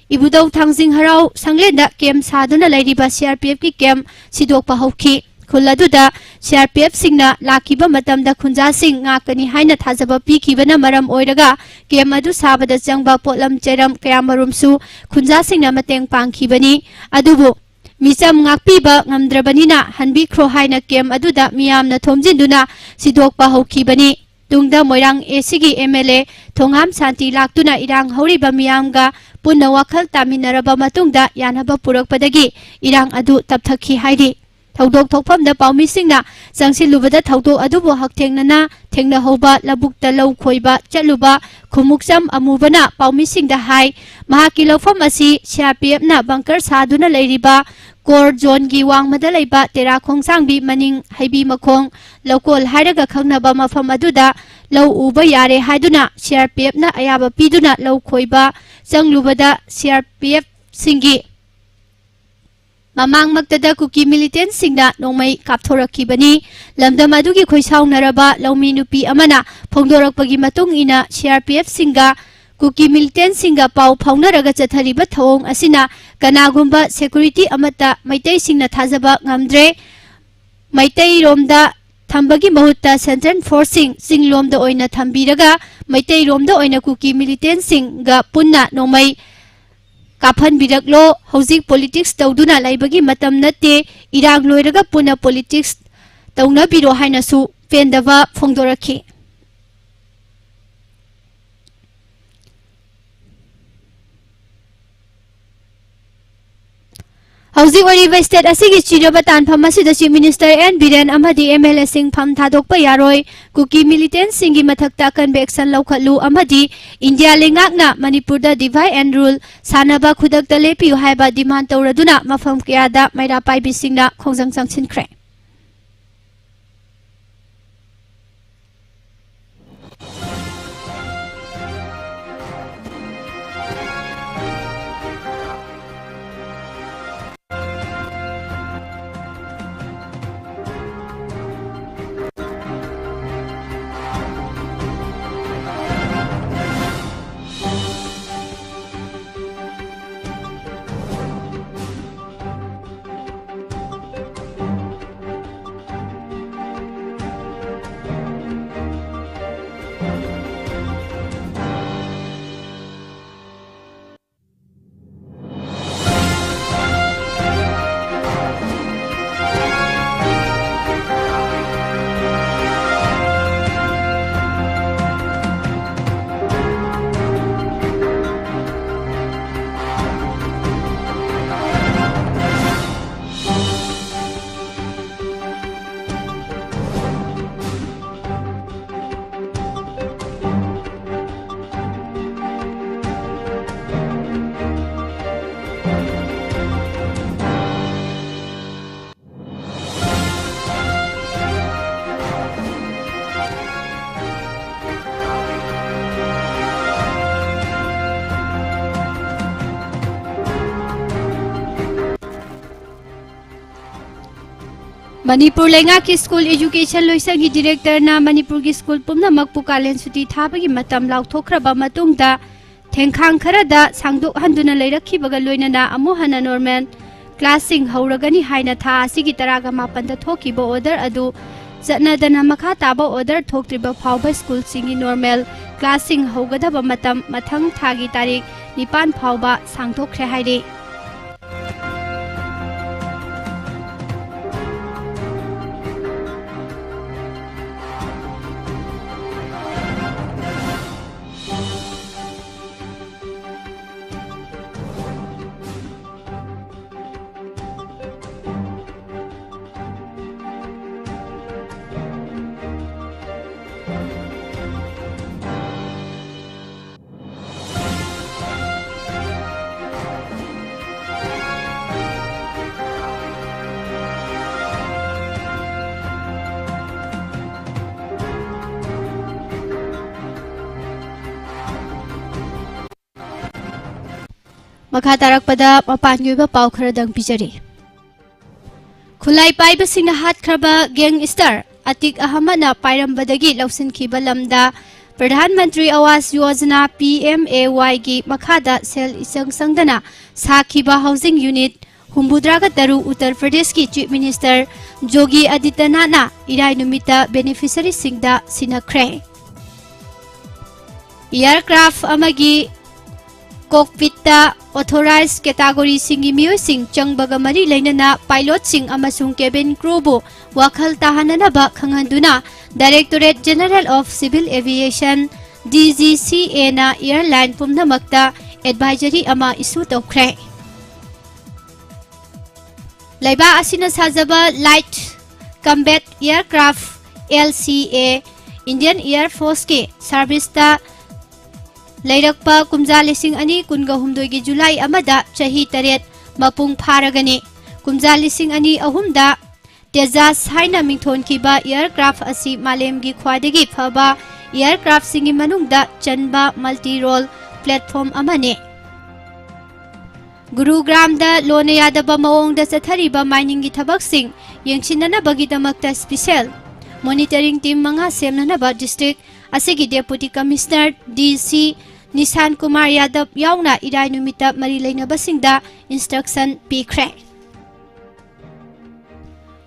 ꯏꯕꯨꯙꯧ ꯊꯥꯡꯖꯤꯡ ꯍꯔꯥꯎ ꯁꯪꯂꯦꯟꯗ ꯀꯦꯝ ꯁꯥꯗꯨꯅ ꯂꯩꯔꯤꯕ ꯁꯤ ꯑꯥꯔ ꯄꯤ ꯑꯦꯐꯀꯤ ꯀꯦꯝ ꯁꯤꯗꯣꯛꯄ ꯍꯧꯈꯤ꯫ ꯈꯨꯜ ꯑꯗꯨꯗ ꯁꯤ ꯑꯥꯔ ꯄꯤ ꯑꯦꯐꯁꯤꯡꯅ ꯂꯥꯛꯈꯤꯕ ꯃꯇꯝꯗ ꯈꯨꯟꯖꯥꯁꯤꯡ ꯉꯥꯛꯀꯅꯤ ꯍꯥꯏꯅ ꯊꯥꯖꯕ ꯄꯤꯈꯤꯕꯅ ꯃꯔꯝ ꯑꯣꯏꯔꯒ ꯀꯦꯝ ꯑꯗꯨ ꯁꯥꯕꯗ ꯆꯪꯕ ꯄꯣꯠꯂꯝ ꯆꯩꯔꯝ ꯀꯌꯥꯃꯔꯨꯝꯁꯨ ꯈꯨꯟꯖꯥꯁꯤꯡꯅ ꯃꯇꯦꯡ ꯄꯥꯡꯈꯤꯕꯅꯤ꯫ ꯑꯗꯨꯕꯨ ꯃꯤꯆꯝ ꯉꯥꯛꯄꯤꯕ ꯉꯝꯗ꯭ꯔꯕꯅꯤꯅ ꯍꯟꯕꯤꯈ꯭ꯔꯣ ꯍꯥꯏꯅ ꯀꯦꯝ ꯑꯗꯨꯗ ꯃꯤꯌꯥꯝꯅ ꯊꯣꯝꯖꯤꯟꯗꯨꯅ ꯁꯤꯗꯣꯛꯄ ꯍꯧꯈꯤꯕꯅꯤ꯫ ꯇꯨꯡꯗ ꯃꯣꯏꯔꯥꯡ ꯑꯦ ꯁꯤꯒꯤ ꯑꯦꯝ ꯑꯦꯜ ꯑꯦ ꯊꯣꯉꯥꯝ ꯁꯥꯟꯇꯤ ꯂꯥꯛꯇꯨꯅ ꯏꯔꯥꯡ ꯍꯧꯔꯤꯕ ꯃꯤꯌꯥꯝꯒ ꯄꯨꯟꯅ ꯋꯥꯈꯜ ꯇꯥꯃꯤꯟꯅꯔꯕ ꯃꯇꯨꯡꯗ ꯌꯥꯅꯕ ꯄꯨꯔꯛꯄꯗꯒꯤ ꯏꯔꯥꯡ ꯑꯗꯨ ꯇꯞꯊꯈꯤ ꯍꯥꯏꯔꯤ꯫ ꯊꯧꯗꯣꯛ ꯊꯣꯛꯐꯝꯗ ꯄꯥꯎꯃꯤꯁꯤꯡꯅ ꯆꯪꯁꯤꯜꯂꯨꯕꯗ ꯊꯧꯗꯣꯛ ꯑꯗꯨꯕꯨ ꯍꯛꯊꯦꯡꯅꯅ ꯊꯦꯡꯅꯍꯧꯕ ꯂꯧꯕꯨꯛꯇ ꯂꯧ ꯈꯣꯏꯕ ꯆꯠꯂꯨꯕ ꯈꯨꯃꯨꯛꯆꯝ ꯑꯃꯨꯕꯅ ꯄꯥꯎꯃꯤꯁꯤꯡꯗ ꯍꯥꯏ, ꯃꯍꯥꯛꯀꯤ ꯂꯧꯐꯝ ꯑꯁꯤ ꯁꯤ ꯑꯥꯔ ꯄꯤ ꯑꯦꯐꯅ ꯕꯪꯀꯔ ꯁꯥꯗꯨꯅ ꯂꯩꯔꯤꯕ ꯀꯣꯔ ꯖꯣꯟꯒꯤ ꯋꯥꯡꯃꯗ ꯂꯩꯕ ꯇꯦꯔꯥ ꯈꯣꯡꯁꯥꯡꯕꯤ ꯃꯅꯤꯡ ꯍꯩꯕꯤ ꯃꯈꯣꯡ ꯂꯧꯀꯣꯜ ꯍꯥꯏꯔꯒ ꯈꯪꯅꯕ ꯃꯐꯝ ꯑꯗꯨꯗ ꯂꯧ ꯎꯕ ꯌꯥꯔꯦ ꯍꯥꯏꯗꯨꯅ ꯁꯤ ꯑꯥꯔ ꯄꯤ ꯑꯦꯐꯅ ꯑꯌꯥꯕ ꯄꯤꯗꯨꯅ ꯂꯧ ꯈꯣꯏꯕ ꯆꯪꯂꯨꯕꯗ ꯁꯤ ꯑꯥꯔ ꯄꯤ ꯑꯦꯐꯁꯤꯡꯒꯤ ꯃꯃꯥꯡꯃꯛꯇꯗ ꯀꯨꯀꯤ ꯃꯤꯂꯤꯇꯦꯟꯁꯤꯡꯅ ꯅꯣꯡꯃꯩ ꯀꯥꯞꯊꯣꯔꯛꯈꯤꯕꯅꯤ꯫ ꯂꯝꯗꯝ ꯑꯗꯨꯒꯤ ꯈꯣꯏꯁꯥꯎꯅꯔꯕ ꯂꯧꯃꯤ ꯅꯨꯄꯤ ꯑꯃꯅ ꯐꯣꯡꯗꯣꯔꯛꯄꯒꯤ ꯃꯇꯨꯡ ꯏꯟꯅ ꯁꯤ ꯑꯥꯔ ꯄꯤ ꯑꯦꯐꯁꯤꯡꯒ ꯀꯨꯀꯤ ꯃꯤꯂꯤꯇꯦꯟꯁꯤꯡꯒ ꯄꯥꯎ ꯐꯥꯎꯅꯔꯒ ꯆꯠꯊꯔꯤꯕ ꯊꯧꯑꯣꯡ ꯑꯁꯤꯅ ꯀꯅꯥꯒꯨꯝꯕ ꯁꯦꯀ꯭ꯌꯨꯔꯤꯇꯤ ꯑꯃꯠꯇ ꯃꯩꯇꯩꯁꯤꯡꯅ ꯊꯥꯖꯕ ꯉꯝꯗ꯭ꯔꯦ꯫ ꯃꯩꯇꯩꯔꯣꯝꯗ ꯊꯝꯕꯒꯤ ꯃꯍꯨꯠꯇ ꯁꯦꯟꯇ꯭ꯔꯦꯜ ꯐꯣꯔꯁꯁꯤꯡ ꯆꯤꯡꯂꯣꯝꯗ ꯑꯣꯏꯅ ꯊꯝꯕꯤꯔꯒ ꯃꯩꯇꯩꯔꯣꯝꯗ ꯑꯣꯏꯅ ꯀꯨꯀꯤ ꯃꯤꯂꯤꯇꯦꯟꯁꯤꯡꯒ ꯄꯨꯟꯅ ꯅꯣꯡꯃꯩ ꯀꯥꯞꯍꯟꯕꯤꯔꯛꯂꯣ꯫ ꯍꯧꯖꯤꯛ ꯄꯣꯂꯤꯇꯤꯛꯁ ꯇꯧꯗꯨꯅ ꯂꯩꯕꯒꯤ ꯃꯇꯝ ꯅꯠꯇꯦ꯫ ꯏꯔꯥꯡ ꯂꯣꯏꯔꯒ ꯄꯨꯟꯅ ꯄꯣꯂꯤꯇꯤꯛꯁ ꯇꯧꯅꯕꯤꯔꯣ ꯍꯥꯏꯅꯁꯨ ꯄꯦꯟꯗꯕ ꯐꯣꯡꯗꯣꯔꯛꯈꯤ꯫ ꯍꯧꯖꯤꯛ ꯑꯣꯏꯔꯤꯕ ꯁ꯭ꯇꯦꯠ ꯑꯁꯤꯒꯤ ꯆꯤꯔꯕ ꯇꯥꯟꯐꯝ ꯑꯁꯤꯗ ꯆꯤꯐ ꯃꯤꯅꯤꯁꯇꯔ ꯑꯦꯟ ꯕꯤꯔꯦꯟ ꯑꯃꯗꯤ ꯑꯦꯝ ꯑꯦꯜ ꯑꯦꯁꯤꯡ ꯐꯝ ꯊꯥꯗꯣꯛꯄ ꯌꯥꯔꯣꯏ꯫ ꯀꯨꯀꯤ ꯃꯤꯂꯤꯇꯦꯟꯁꯤꯡꯒꯤ ꯃꯊꯛꯇ ꯑꯀꯟꯕ ꯑꯦꯛꯁꯟ ꯂꯧꯈꯠꯂꯨ ꯑꯃꯗꯤ ꯏꯟꯗꯤꯌꯥ ꯂꯩꯉꯥꯛꯅ ꯃꯅꯤꯄꯨꯔꯗ divide and rule ꯁꯥꯟꯅꯕ ꯈꯨꯗꯛꯇ ꯂꯦꯞꯄꯤꯌꯨ ꯍꯥꯏꯕ ꯗꯤꯃꯥꯟ ꯇꯧꯔꯗꯨꯅ ꯃꯐꯝ ꯀꯌꯥꯗ ꯃꯩꯔꯥ ꯄꯥꯏꯕꯤꯁꯤꯡꯅ ꯈꯣꯡꯖꯪ ꯆꯪꯁꯤꯟꯈ꯭ꯔꯦ꯫ ꯃꯅꯤꯄꯨꯔ ꯂꯩꯉꯥꯛꯀꯤ ꯁ꯭ꯀꯨꯜ ꯑꯦꯖꯨꯀꯦꯁꯟ ꯂꯣꯏꯁꯪꯒꯤ ꯗꯤꯔꯦꯛꯇꯔꯅ ꯃꯅꯤꯄꯨꯔꯒꯤ ꯁ꯭ꯀꯨꯜ ꯄꯨꯝꯅꯃꯛꯄꯨ ꯀꯥꯂꯦꯟ ꯁꯨꯇꯤ ꯊꯥꯕꯒꯤ ꯃꯇꯝ ꯂꯥꯎꯊꯣꯛꯈ꯭ꯔꯕ ꯃꯇꯨꯡꯗ, ꯊꯦꯡꯈꯥꯡ ꯈꯔꯗ ꯁꯥꯡꯗꯣꯛꯍꯟꯗꯨꯅ ꯂꯩꯔꯛꯈꯤꯕꯒ ꯂꯣꯏꯅꯅ ꯑꯃꯨꯛ ꯍꯟꯅ ꯅꯣꯔꯃꯦꯜ ꯀ꯭ꯂꯥꯁꯁꯤꯡ ꯍꯧꯔꯒꯅꯤ ꯍꯥꯏꯅ ꯊꯥ ꯑꯁꯤꯒꯤ ꯇꯔꯥꯒ ꯃꯥꯄꯟꯗ ꯊꯣꯛꯈꯤꯕ ꯑꯣꯔꯗꯔ ꯑꯗꯨ ꯆꯠꯅꯗꯅ ꯃꯈꯥ ꯇꯥꯕ ꯑꯣꯔꯗꯔ ꯊꯣꯛꯇ꯭ꯔꯤꯕ ꯐꯥꯎꯕ ꯁ꯭ꯀꯨꯜꯁꯤꯡꯒꯤ ꯅꯣꯔꯃꯦꯜ ꯀ꯭ꯂꯥꯁꯁꯤꯡ ꯍꯧꯒꯗꯕ ꯃꯇꯝ ꯃꯊꯪ ꯊꯥꯒꯤ ꯇꯥꯔꯤꯛ ꯅꯤꯄꯥꯟ ꯐꯥꯎꯕ ꯁꯥꯡꯗꯣꯛꯈ꯭ꯔꯦ ꯍꯥꯏꯔꯤ꯫ ꯃꯈꯥ ꯇꯥꯔꯛꯄꯗ ꯃꯄꯥꯟꯒꯤ ꯑꯣꯏꯕ ꯄꯥꯎ ꯈꯔꯗꯪ ꯄꯤꯖꯔꯤ꯫ ꯈꯨꯠꯂꯥꯏ ꯄꯥꯏꯕꯁꯤꯡꯅ ꯍꯥꯠꯈ꯭ꯔꯕ ꯒꯦꯡꯁꯇꯔ ꯑꯇꯤꯛ ꯑꯍꯃꯗꯅ ꯄꯥꯏꯔꯝꯕꯗꯒꯤ ꯂꯧꯁꯤꯟꯈꯤꯕ ꯂꯝꯗ ꯄ꯭ꯔꯙꯥꯟ ꯃꯟꯇ꯭ꯔꯤ ꯑꯋꯥꯁ ꯌꯣꯖꯅꯥ, ꯄꯤ ꯑꯦꯝ ꯑꯦ ꯋꯥꯏꯒꯤ ꯃꯈꯥꯗ ꯁꯦꯜ ꯏꯆꯪ ꯆꯪꯗꯅ ꯁꯥꯈꯤꯕ ꯍꯥꯎꯁꯤꯡ ꯌꯨꯅꯤꯠ ꯍꯨꯝꯐꯨꯇꯔꯥꯒ ꯇꯔꯨꯛ ꯎꯠꯇꯔ ꯄ꯭ꯔꯗꯦꯁꯀꯤ ꯆꯤꯐ ꯃꯤꯅꯤꯁꯇꯔ ꯖꯣꯒꯤ ꯑꯗꯤꯇ꯭ꯌꯅꯥꯊꯅ ꯏꯔꯥꯏ ꯅꯨꯃꯤꯠꯇ ꯕꯦꯅꯤꯐꯤꯁꯔꯤꯁꯤꯡꯗ ꯁꯤꯟꯅꯈ꯭ꯔꯦ꯫ ꯑꯦꯌꯔꯀ꯭ꯔꯥꯐ ꯑꯃꯒꯤ ꯀꯣꯛꯄꯤꯠꯇ ꯑꯣꯊꯣꯔꯥꯏꯖ ꯀꯦꯇꯥꯒꯣꯔꯤꯁꯤꯡꯒꯤ ꯃꯤꯑꯣꯏꯁꯤꯡ ꯆꯪꯕꯒ ꯃꯔꯤ ꯂꯩꯅꯅ ꯄꯥꯏꯂꯣꯠꯁꯤꯡ ꯑꯃꯁꯨꯡ ꯀꯦꯕꯤꯟ ꯀ꯭ꯔꯨꯕꯨ ꯋꯥꯈꯜ ꯇꯥꯍꯟꯅꯅꯕ ꯈꯪꯍꯟꯗꯨꯅ Directorate General of Civil Aviation, D G C ꯑꯦꯅ ꯑꯦꯌꯔꯂꯥꯏꯟ ꯄꯨꯝꯅꯃꯛꯇ ꯑꯦꯗꯚꯥꯏꯖꯔꯤ ꯑꯃ ꯏꯁꯨ ꯇꯧꯈ꯭ꯔꯦ꯫ ꯂꯩꯕꯥꯛ ꯑꯁꯤꯅ ꯁꯥꯖꯕ Light Combat Aircraft, L C ꯑꯦ, Indian Air Forceꯀꯤ ꯁꯥꯔꯚꯤꯁꯇ ꯂꯩꯔꯛꯄ ꯀꯨꯝꯖꯥ ꯂꯤꯁꯤꯡ ꯑꯅꯤ ꯀꯨꯟꯒ ꯍꯨꯝꯗꯣꯏꯒꯤ ꯖꯨꯂꯥꯏ ꯑꯃꯗ ꯆꯍꯤ ꯇꯔꯦꯠ ꯃꯄꯨꯡ ꯐꯥꯔꯒꯅꯤ꯫ ꯀꯨꯝꯖꯥ ꯂꯤꯁꯤꯡ ꯑꯅꯤ ꯑꯍꯨꯝꯗ ꯇꯦꯖꯥꯁ ꯍꯥꯏꯅ ꯃꯤꯡꯊꯣꯟꯈꯤꯕ ꯑꯦꯌꯔꯀ꯭ꯔꯥꯐ ꯑꯁꯤ ꯃꯥꯂꯦꯝꯒꯤ ꯈ꯭ꯋꯥꯏꯗꯒꯤ ꯐꯕ ꯑꯦꯌꯔꯀ꯭ꯔꯥꯐꯁꯤꯡꯒꯤ ꯃꯅꯨꯡꯗ ꯆꯟꯕ multi role platform ꯑꯃꯅꯤ꯫ ꯒꯨꯔꯨꯒ꯭ꯔꯥꯝꯗ ꯂꯣꯟꯅ ꯌꯥꯗꯕ ꯃꯑꯣꯡꯗ ꯆꯠꯊꯔꯤꯕ ꯃꯥꯏꯅꯤꯡꯒꯤ ꯊꯕꯛꯁꯤꯡ ꯌꯦꯡꯁꯤꯟꯅꯅꯕꯒꯤꯗꯃꯛꯇ special monitoring team ꯃꯉꯥ ꯁꯦꯝꯅꯅꯕ district ꯑꯁꯤꯒꯤ Deputy Commissioner, D C, Nissan Kumar ꯌꯥꯗꯕ ꯌꯥꯎꯅ ꯏꯔꯥꯏ ꯅꯨꯃꯤꯠꯇ ꯃꯔꯤ ꯂꯩꯅꯕꯁꯤꯡꯗ instruction ꯄꯤꯈ꯭ꯔꯦ꯫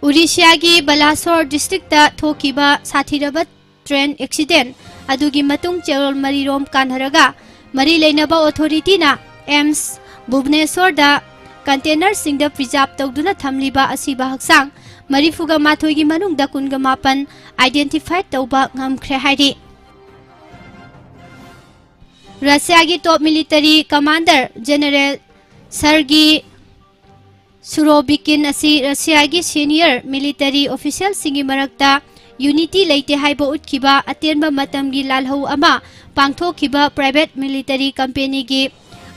ꯎꯔꯤꯁ꯭ꯌꯥꯒꯤ ꯕꯂꯥꯁꯣꯔ districtꯇ ꯊꯣꯛꯈꯤꯕ ꯁꯥꯊꯤꯔꯕ train accident ꯑꯗꯨꯒꯤ ꯃꯇꯨꯡ ꯆꯌꯣꯜ ꯃꯔꯤꯔꯣꯝ ꯀꯥꯟꯅꯔꯒ ꯃꯔꯤ ꯂꯩꯅꯕ authorityꯅ AIIMS ꯚꯨꯕꯅꯦꯁꯣꯔꯗ containerꯁꯤꯡꯗ preserve ꯇꯧꯗꯨꯅ ꯊꯝꯂꯤꯕ ꯑꯁꯤꯕ ꯍꯛꯆꯥꯡ ꯃꯔꯤꯐꯨꯒ ꯃꯥꯊꯣꯏꯒꯤ ꯃꯅꯨꯡꯗ ꯀꯨꯟꯒ ꯃꯥꯄꯟ identify ꯇꯧꯕ ꯉꯝꯈ꯭ꯔꯦ ꯍꯥꯏꯔꯤ꯫ ꯔꯁꯤꯌꯥꯒꯤ top military commander General Sergei Surovikin ꯑꯁꯤ ꯔꯁꯤꯌꯥꯒꯤ senior military officialꯁꯤꯡꯒꯤ ꯃꯔꯛꯇ unity ꯂꯩꯇꯦ ꯍꯥꯏꯕ ꯎꯠꯈꯤꯕ ꯑꯇꯦꯟꯕ ꯃꯇꯝꯒꯤ ꯂꯥꯜꯍꯧ ꯑꯃ ꯄꯥꯡꯊꯣꯛꯈꯤꯕ private military companyꯒꯤ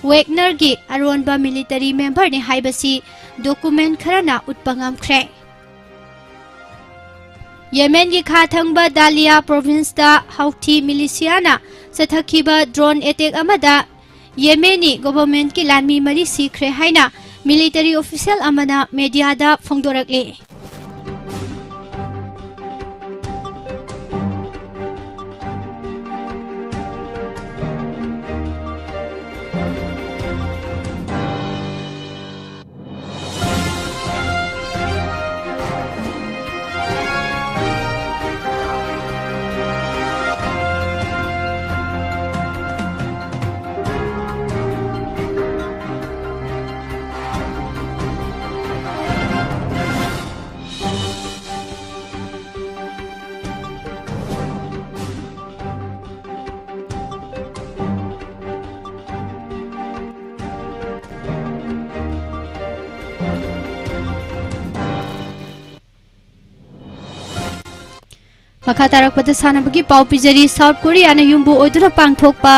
Wagnerꯒꯤ ꯑꯔꯣꯟꯕ military memberꯅꯤ ꯍꯥꯏꯕꯁꯤ document ꯈꯔꯅ ꯎꯠꯄ ꯉꯝꯈ꯭ꯔꯦ꯫ ꯌꯦꯃꯦꯟꯒꯤ ꯈꯥ ꯊꯪꯕ ꯗꯥꯂꯤꯌꯥ provinceꯇ Houthi militiaꯅ ꯆꯠꯊꯈꯤꯕ drone attack ꯑꯃꯗ ꯌꯦꯃꯦꯅꯤ governmentꯀꯤ ꯂꯥꯟꯃꯤ ꯃꯔꯤ ꯁꯤꯈ꯭ꯔꯦ ꯍꯥꯏꯅ military official ꯑꯃꯅ mediaꯗ ꯐꯣꯡꯗꯣꯔꯛꯂꯤ꯫ ꯃꯈꯥ ꯇꯥꯔꯛꯄꯗ ꯁꯥꯟꯅꯕꯒꯤ ꯄꯥꯎ ꯄꯤꯖꯔꯤ꯫ South Koreaꯅ ꯌꯨꯝꯕꯨ ꯑꯣꯏꯗꯨꯅ ꯄꯥꯡꯊꯣꯛꯄ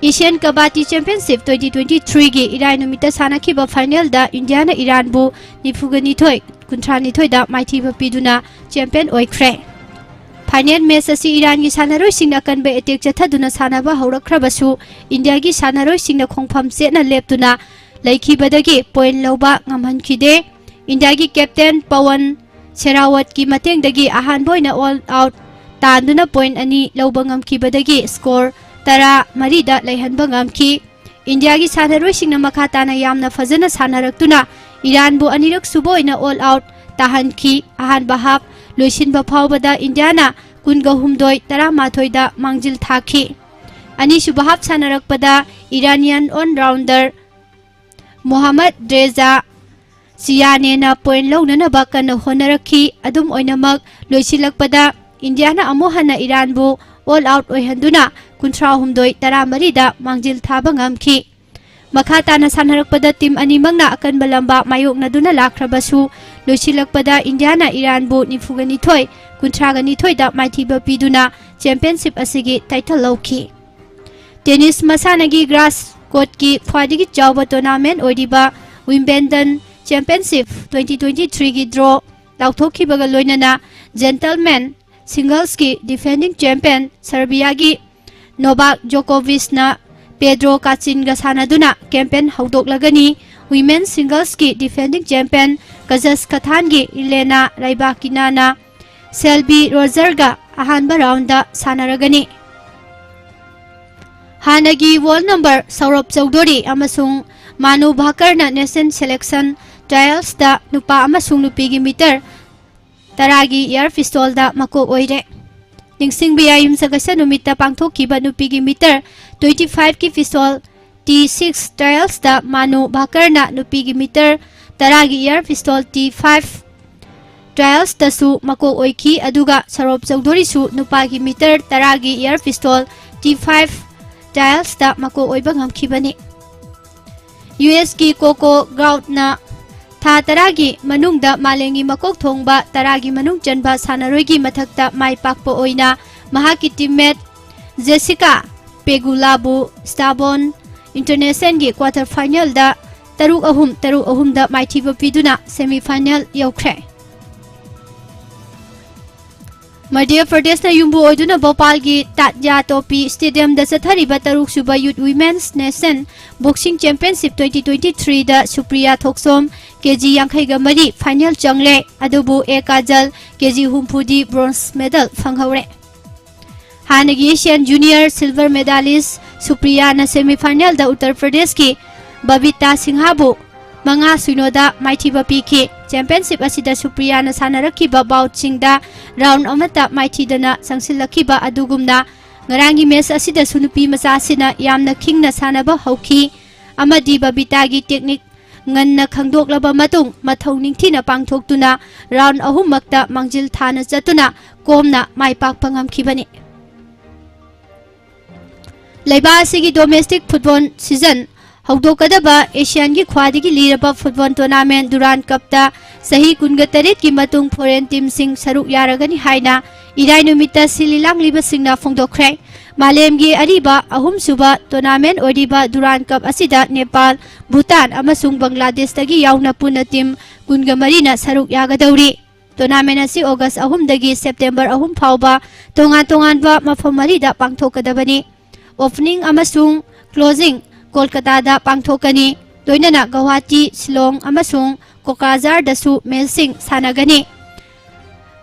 Asian Kabaddi Championship twenty twenty-threeꯒꯤ ꯏꯔꯥꯏ ꯅꯨꯃꯤꯠꯇ ꯁꯥꯟꯅꯈꯤꯕ finalꯗ ꯏꯟꯗꯤꯌꯥꯅ ꯏꯔꯥꯟꯕꯨ ꯅꯤꯐꯨꯒ ꯅꯤꯊꯣꯏ, ꯀꯨꯟꯊ꯭ꯔꯥ ꯅꯤꯊꯣꯏꯗ ꯃꯥꯏꯊꯤꯕ ꯄꯤꯗꯨꯅ champion ꯑꯣꯏꯈ꯭ꯔꯦ꯫ Final match ꯑꯁꯤ ꯏꯔꯥꯟꯒꯤ ꯁꯥꯟꯅꯔꯣꯏꯁꯤꯡꯅ ꯑꯀꯟꯕ attack ꯆꯠꯊꯗꯨꯅ ꯁꯥꯟꯅꯕ ꯍꯧꯔꯛꯈ꯭ꯔꯕꯁꯨ, ꯏꯟꯗꯤꯌꯥꯒꯤ ꯁꯥꯟꯅꯔꯣꯏꯁꯤꯡꯅ ꯈꯣꯡꯐꯝ ꯆꯦꯠꯅ ꯂꯦꯞꯇꯨꯅ ꯂꯩꯈꯤꯕꯗꯒꯤ point ꯂꯧꯕ ꯉꯝꯍꯟꯈꯤꯗꯦ꯫ ꯏꯟꯗꯤꯌꯥꯒꯤ ꯀꯦꯞꯇꯦꯟ ꯄꯋꯟ ꯁꯦꯔꯥꯋꯠꯀꯤ ꯃꯇꯦꯡꯗꯒꯤ ꯑꯍꯥꯟꯕ ꯑꯣꯏꯅ ꯑꯣꯜ ꯑꯥꯎꯠ ꯇꯥꯟꯗꯨꯅ ꯄꯣꯏꯟꯠ ꯑꯅꯤ ꯂꯧꯕ ꯉꯝꯈꯤꯕꯗꯒꯤ ꯁ꯭ꯀꯣꯔ ꯇꯔꯥ ꯃꯔꯤꯗ ꯂꯩꯍꯟꯕ ꯉꯝꯈꯤ꯫ ꯏꯟꯗꯤꯌꯥꯒꯤ ꯁꯥꯟꯅꯔꯣꯏꯁꯤꯡꯅ ꯃꯈꯥ ꯇꯥꯅ ꯌꯥꯝꯅ ꯐꯖꯅ ꯁꯥꯟꯅꯔꯛꯇꯨꯅ ꯏꯔꯥꯟꯕꯨ ꯑꯅꯤꯔꯛ ꯁꯨꯕ ꯑꯣꯏꯅ ꯑꯣꯜ ꯑꯥꯎꯠ ꯇꯥꯍꯟꯈꯤ꯫ ꯑꯍꯥꯟꯕ ꯍꯥꯞ ꯂꯣꯏꯁꯤꯟꯕ ꯐꯥꯎꯕꯗ ꯏꯟꯗꯤꯌꯥꯅ ꯀꯨꯟꯒ ꯍꯨꯝꯗꯣꯏ ꯇꯔꯥꯃꯥꯊꯣꯏꯗ ꯃꯥꯡꯖꯤꯜ ꯊꯥꯈꯤ꯫ ꯑꯅꯤꯁꯨꯕ ꯍꯥꯞ ꯁꯥꯟꯅꯔꯛꯄꯗ Iranian all rounder Mohammad Reza ꯆꯤꯌꯥꯅꯦꯅ ꯄꯣꯏꯟꯠ ꯂꯧꯅꯅꯕ ꯀꯟꯅ ꯍꯣꯠꯅꯔꯛꯈꯤ꯫ ꯑꯗꯨꯝ ꯑꯣꯏꯅꯃꯛ, ꯂꯣꯏꯁꯤꯜꯂꯛꯄꯗ ꯏꯟꯗꯤꯌꯥꯅ ꯑꯃꯨꯛ ꯍꯟꯅ ꯏꯔꯥꯟꯕꯨ ꯑꯣꯜ ꯑꯥꯎꯠ ꯑꯣꯏꯍꯟꯗꯨꯅ ꯀꯨꯟꯊ꯭ꯔꯥꯍꯨꯝꯗꯣꯏ ꯇꯔꯥꯃꯔꯤꯗ ꯃꯥꯡꯖꯤꯜ ꯊꯥꯕ ꯉꯝꯈꯤ꯫ ꯃꯈꯥ ꯇꯥꯅ ꯁꯥꯟꯅꯔꯛꯄꯗ ꯇꯤꯝ ꯑꯅꯤꯃꯛꯅ ꯑꯀꯟꯕ ꯂꯝꯕꯥ ꯃꯥꯌꯣꯛꯅꯗꯨꯅ ꯂꯥꯛꯈ꯭ꯔꯕꯁꯨ, ꯂꯣꯏꯁꯤꯜꯂꯛꯄꯗ ꯏꯟꯗꯤꯌꯥꯅ ꯏꯔꯥꯟꯕꯨ ꯅꯤꯐꯨꯒ ꯅꯤꯊꯣꯏ, ꯀꯨꯟꯊ꯭ꯔꯥꯒ ꯅꯤꯊꯣꯏꯗ ꯃꯥꯏꯊꯤꯕ ꯄꯤꯗꯨꯅ ꯆꯦꯝꯄꯤꯌꯟꯁꯤꯞ ꯑꯁꯤꯒꯤ ꯇꯥꯏꯇꯜ ꯂꯧꯈꯤ꯫ ꯇꯦꯅꯤꯁ ꯃꯁꯥꯟꯅꯒꯤ ꯒ꯭ꯔꯥꯁ ꯀꯣꯔꯠꯀꯤ ꯈ꯭ꯋꯥꯏꯗꯒꯤ ꯆꯥꯎꯕ ꯇꯣꯔꯅꯥꯃꯦꯟꯠ ꯑꯣꯏꯔꯤꯕ ꯋꯤꯝꯕꯦꯟꯗꯟ ꯆꯦꯝꯄꯤꯌꯟꯁꯤꯞ ꯇ꯭ꯋꯦꯟꯇꯤ ꯇ꯭ꯋꯦꯟꯇꯤ ꯊ꯭ꯔꯤꯒꯤ ꯗ꯭ꯔꯣ ꯂꯥꯎꯊꯣꯛꯈꯤꯕꯒ ꯂꯣꯏꯅꯅ ꯖꯦꯟꯇꯜꯃꯦꯟ ꯁꯤꯡꯒꯜꯁꯀꯤ ꯗꯤꯐꯦꯟꯗꯤꯡ ꯆꯦꯝꯄꯤꯌꯟ ꯁꯔꯕꯤꯌꯥꯒꯤ ꯅꯣꯚꯥꯛ ꯖꯣꯀꯣꯚꯤꯆꯅ ꯄꯦꯗ꯭ꯔꯣ ꯀꯥꯆꯤꯟꯒ ꯁꯥꯟꯅꯗꯨꯅ ꯀꯦꯝꯄꯦꯟ ꯍꯧꯗꯣꯛꯂꯒꯅꯤ꯫ ꯋꯤꯃꯦꯟ ꯁꯤꯡꯒꯜꯁꯀꯤ ꯗꯤꯐꯦꯟꯗꯤꯡ ꯆꯦꯝꯄꯤꯌꯟ ꯀꯖꯁꯈꯊꯥꯟꯒꯤ ꯏꯂꯦꯅꯥ ꯔꯥꯏꯕꯥꯀꯤꯅꯥꯅ ꯁꯦꯜꯕꯤ ꯔꯣꯖꯔꯒ ꯑꯍꯥꯟꯕ ꯔꯥꯎꯟꯗ ꯁꯥꯟꯅꯔꯒꯅꯤ꯫ ꯍꯥꯟꯅꯒꯤ ꯋꯥꯔꯜꯗ ꯅꯝꯕꯔ ꯁꯧꯔꯚ ꯆꯧꯙꯨꯔꯤ ꯑꯃꯁꯨꯡ ꯃꯥꯅꯨ ꯚꯥꯀꯔꯅ ꯅꯦꯁꯅꯦꯜ ꯁꯦꯂꯦꯛꯁꯟ ꯇ꯭ꯔꯥꯏꯌꯦꯜꯁꯇ ꯅꯨꯄꯥ ꯑꯃꯁꯨꯡ ꯅꯨꯄꯤꯒꯤ ꯃꯤꯇꯔ ꯇꯔꯥꯒꯤ ꯑꯦꯌꯔ ꯄꯤꯁꯇꯣꯜꯗ ꯃꯀꯣꯛ ꯑꯣꯏꯔꯦ꯫ ꯅꯤꯡꯁꯤꯡꯕ ꯌꯥꯏ, ꯌꯨꯝꯁꯀꯩꯁ ꯅꯨꯃꯤꯠꯇ ꯄꯥꯡꯊꯣꯛꯈꯤꯕ ꯅꯨꯄꯤꯒꯤ ꯃꯤꯇꯔ ꯇ꯭ꯋꯦꯟꯇꯤ ꯐꯥꯏꯚꯀꯤ ꯄꯤꯁꯇꯣꯜ ꯇꯤ ꯁꯤꯛꯁ ꯇ꯭ꯔꯥꯏꯌꯦꯜꯁꯇ ꯃꯥꯅꯨ ꯚꯥꯀꯔꯅ ꯅꯨꯄꯤꯒꯤ ꯃꯤꯇꯔ ꯇꯔꯥꯒꯤ ꯑꯦꯌꯔ ꯄꯤꯁꯇꯣꯜ ꯇꯤ ꯐꯥꯏꯚ ꯇ꯭ꯔꯥꯏꯌꯦꯜꯁꯇꯁꯨ ꯃꯀꯣꯛ ꯑꯣꯏꯈꯤ, ꯑꯗꯨꯒ ꯁꯧꯔꯚ ꯆꯧꯙꯨꯔꯤꯁꯨ ꯅꯨꯄꯥꯒꯤ ꯃꯤꯇꯔ ꯇꯔꯥꯒꯤ ꯑꯦꯌꯔ ꯄꯤꯁꯇꯣꯜ ꯇꯤ ꯐꯥꯏꯚ ꯇ꯭ꯔꯥꯏꯌꯦꯜꯁꯇ ꯃꯀꯣꯛ ꯑꯣꯏꯕ ꯉꯝꯈꯤꯕꯅꯤ꯫ ꯌꯨ ꯑꯦꯁꯀꯤ ꯀꯣꯀꯣ ꯒ꯭ꯔꯥꯎꯠꯅ ꯊꯥ ꯇꯔꯥꯒꯤ ꯃꯅꯨꯡꯗ ꯃꯥꯂꯦꯝꯒꯤ ꯃꯀꯣꯛ ꯊꯣꯡꯕ ꯇꯔꯥꯒꯤ ꯃꯅꯨꯡ ꯆꯟꯕ ꯁꯥꯟꯅꯔꯣꯏꯒꯤ ꯃꯊꯛꯇ ꯃꯥꯏ ꯄꯥꯛꯄ ꯑꯣꯏꯅ ꯃꯍꯥꯛꯀꯤ ꯇꯤꯝꯃꯦꯠ ꯖꯦꯁꯤꯀꯥ ꯄꯦꯒꯨꯂꯥꯕꯨ ꯁ꯭ꯇꯥꯕꯣꯟ ꯏꯟꯇꯔꯅꯦꯁꯅꯦꯜꯒꯤ ꯀ꯭ꯋꯥꯇꯔ ꯐꯥꯏꯅꯦꯜꯗ ꯇꯔꯨꯛ ꯑꯍꯨꯝ, ꯇꯔꯨꯛ ꯑꯍꯨꯝꯗ ꯃꯥꯏꯊꯤꯕ ꯄꯤꯗꯨꯅ ꯁꯦꯃꯤ ꯐꯥꯏꯅꯦꯜ ꯌꯧꯈ꯭ꯔꯦ꯫ ꯃꯙ꯭ꯌ ꯄ꯭ꯔꯗꯦꯁꯅ ꯌꯨꯝꯕꯨ ꯑꯣꯏꯗꯨꯅ ꯚꯣꯄꯥꯜꯒꯤ ꯇꯥꯠꯌꯥ ꯇꯣꯄꯤ ꯁ꯭ꯇꯦꯗꯤꯌꯝꯗ ꯆꯠꯊꯔꯤꯕ ꯇꯔꯨꯛꯁꯨꯕ youth women's national boxing championship twenty twenty-threeꯗ ꯁꯨꯄ꯭ꯔꯤꯌꯥ ꯊꯣꯛꯁꯣꯝ ꯀꯦ ꯖꯤ ꯌꯥꯡꯈꯩꯒ ꯃꯔꯤ ꯐꯥꯏꯅꯦꯜ ꯆꯪꯂꯦ꯫ ꯑꯗꯨꯕꯨ ꯑꯦ ꯀꯥꯖꯜ ꯀꯦ ꯖꯤ ꯍꯨꯝꯐꯨꯗꯤ ꯕ꯭ꯔꯣꯟꯖ ꯃꯦꯗꯜ ꯐꯪꯍꯧꯔꯦ꯫ ꯍꯥꯟꯅꯒꯤ ꯑꯦꯁꯤꯌꯥꯟ ꯖꯨꯅꯤꯌꯔ ꯁꯤꯜꯚꯔ ꯃꯦꯗꯥꯂꯤꯁ ꯁꯨꯄ꯭ꯔꯤꯌꯥꯅ ꯁꯦꯃꯤꯐꯥꯏꯅꯦꯜꯗ ꯎꯠꯇꯔ ꯄ꯭ꯔꯗꯦꯁꯀꯤ ꯕꯕꯤꯇꯥ ꯁꯤꯡꯍꯥꯕꯨ ꯃꯉꯥ ꯁꯤꯅꯣꯗ ꯃꯥꯏꯊꯤꯕ ꯄꯤꯈꯤ꯫ ꯆꯦꯝꯄꯤꯌꯟꯁꯤꯞ ꯑꯁꯤꯗ ꯁꯨꯄ꯭ꯔꯤꯌꯥꯅ ꯁꯥꯟꯅꯔꯛꯈꯤꯕ ꯕꯥꯎꯠꯁꯤꯡꯗ ꯔꯥꯎꯟ ꯑꯃꯠꯇ ꯃꯥꯏꯊꯤꯗꯅ ꯆꯪꯁꯤꯜꯂꯛꯈꯤꯕ ꯑꯗꯨꯒꯨꯝꯅ ꯉꯔꯥꯡꯒꯤ ꯃꯦꯆ ꯑꯁꯤꯗꯁꯨ ꯅꯨꯄꯤ ꯃꯆꯥꯁꯤꯅ ꯌꯥꯝꯅ ꯈꯤꯡꯅ ꯁꯥꯟꯅꯕ ꯍꯧꯈꯤ ꯑꯃꯗꯤ ꯕꯕꯤꯇꯥꯒꯤ ꯇꯦꯛꯅꯤꯛ ꯉꯟꯅ ꯈꯪꯗꯣꯛꯂꯕ ꯃꯇꯨꯡ ꯃꯊꯧ ꯅꯤꯡꯊꯤꯅ ꯄꯥꯡꯊꯣꯛꯇꯨꯅ ꯔꯥꯎꯟ ꯑꯍꯨꯝꯃꯛꯇ ꯃꯥꯡꯖꯤꯜ ꯊꯥꯅ ꯆꯠꯇꯨꯅ ꯀꯣꯝꯅ ꯃꯥꯏ ꯄꯥꯛꯄ ꯉꯝꯈꯤꯕꯅꯤ꯫ ꯂꯩꯕꯥꯛ ꯑꯁꯤꯒꯤ ꯗꯣꯃꯦꯁꯇꯤꯛ ꯐꯨꯠꯕꯣꯜ ꯁꯤꯖꯟ ꯍꯧꯗꯣꯛꯀꯗꯕ ꯑꯦꯁꯤꯌꯥꯟꯒꯤ ꯈ꯭ꯋꯥꯏꯗꯒꯤ ꯂꯤꯔꯕ ꯐꯨꯠꯕꯣꯜ ꯇꯣꯔꯅꯥꯃꯦꯟ ꯗꯨꯔꯥꯟ ꯀꯞꯇ ꯆꯍꯤ ꯀꯨꯟꯒ ꯇꯔꯦꯠꯀꯤ ꯃꯇꯨꯡ ꯐꯣꯔꯦꯟ ꯇꯤꯝꯁꯤꯡ ꯁꯔꯨꯛ ꯌꯥꯔꯒꯅꯤ ꯍꯥꯏꯅ ꯏꯔꯥꯏ ꯅꯨꯃꯤꯠꯇ ꯁꯤꯜꯂꯤ ꯂꯥꯡꯂꯤꯕꯁꯤꯡꯅ ꯐꯣꯡꯗꯣꯛꯈ꯭ꯔꯦ꯫ ꯃꯥꯂꯦꯝꯒꯤ ꯑꯔꯤꯕ ꯑꯍꯨꯝꯁꯨꯕ ꯇꯣꯔꯅꯥꯃꯦꯟ ꯑꯣꯏꯔꯤꯕ ꯗꯨꯔꯥꯟ ꯀꯞ ꯑꯁꯤꯗ ꯅꯦꯄꯥꯜ, ꯚꯨꯇꯥꯟ ꯑꯃꯁꯨꯡ ꯕꯪꯒ꯭ꯂꯥꯗꯦꯁꯇꯒꯤ ꯌꯥꯎꯅ ꯄꯨꯟꯅ ꯇꯤꯝ ꯀꯨꯟꯒ ꯃꯔꯤꯅ ꯁꯔꯨꯛ ꯌꯥꯒꯗꯧꯔꯤ꯫ ꯇꯣꯔꯅꯥꯃꯦꯟ ꯑꯁꯤ ꯑꯣꯒꯁ ꯑꯍꯨꯝꯗꯒꯤ ꯁꯦꯞꯇꯦꯝꯕꯔ ꯑꯍꯨꯝ ꯐꯥꯎꯕ ꯇꯣꯉꯥꯟ ꯇꯣꯉꯥꯟꯕ ꯃꯐꯝ ꯃꯔꯤꯗ ꯄꯥꯡꯊꯣꯛꯀꯗꯕꯅꯤ꯫ ꯑꯣꯄꯅꯤꯡ ꯑꯃꯁꯨꯡ ꯀ꯭ꯂꯣꯖꯤꯡ ꯀꯣꯜꯀꯇꯥꯗ ꯄꯥꯡꯊꯣꯛꯀꯅꯤ꯫ ꯂꯣꯏꯅꯅ ꯒꯧꯍꯥꯇꯤ, ꯁꯤꯂꯣꯡ ꯑꯃꯁꯨꯡ ꯀꯣꯀ꯭ꯔꯥꯖꯥꯔꯗꯁꯨ ꯃꯦꯆꯁꯤꯡ ꯁꯥꯟꯅꯒꯅꯤ꯫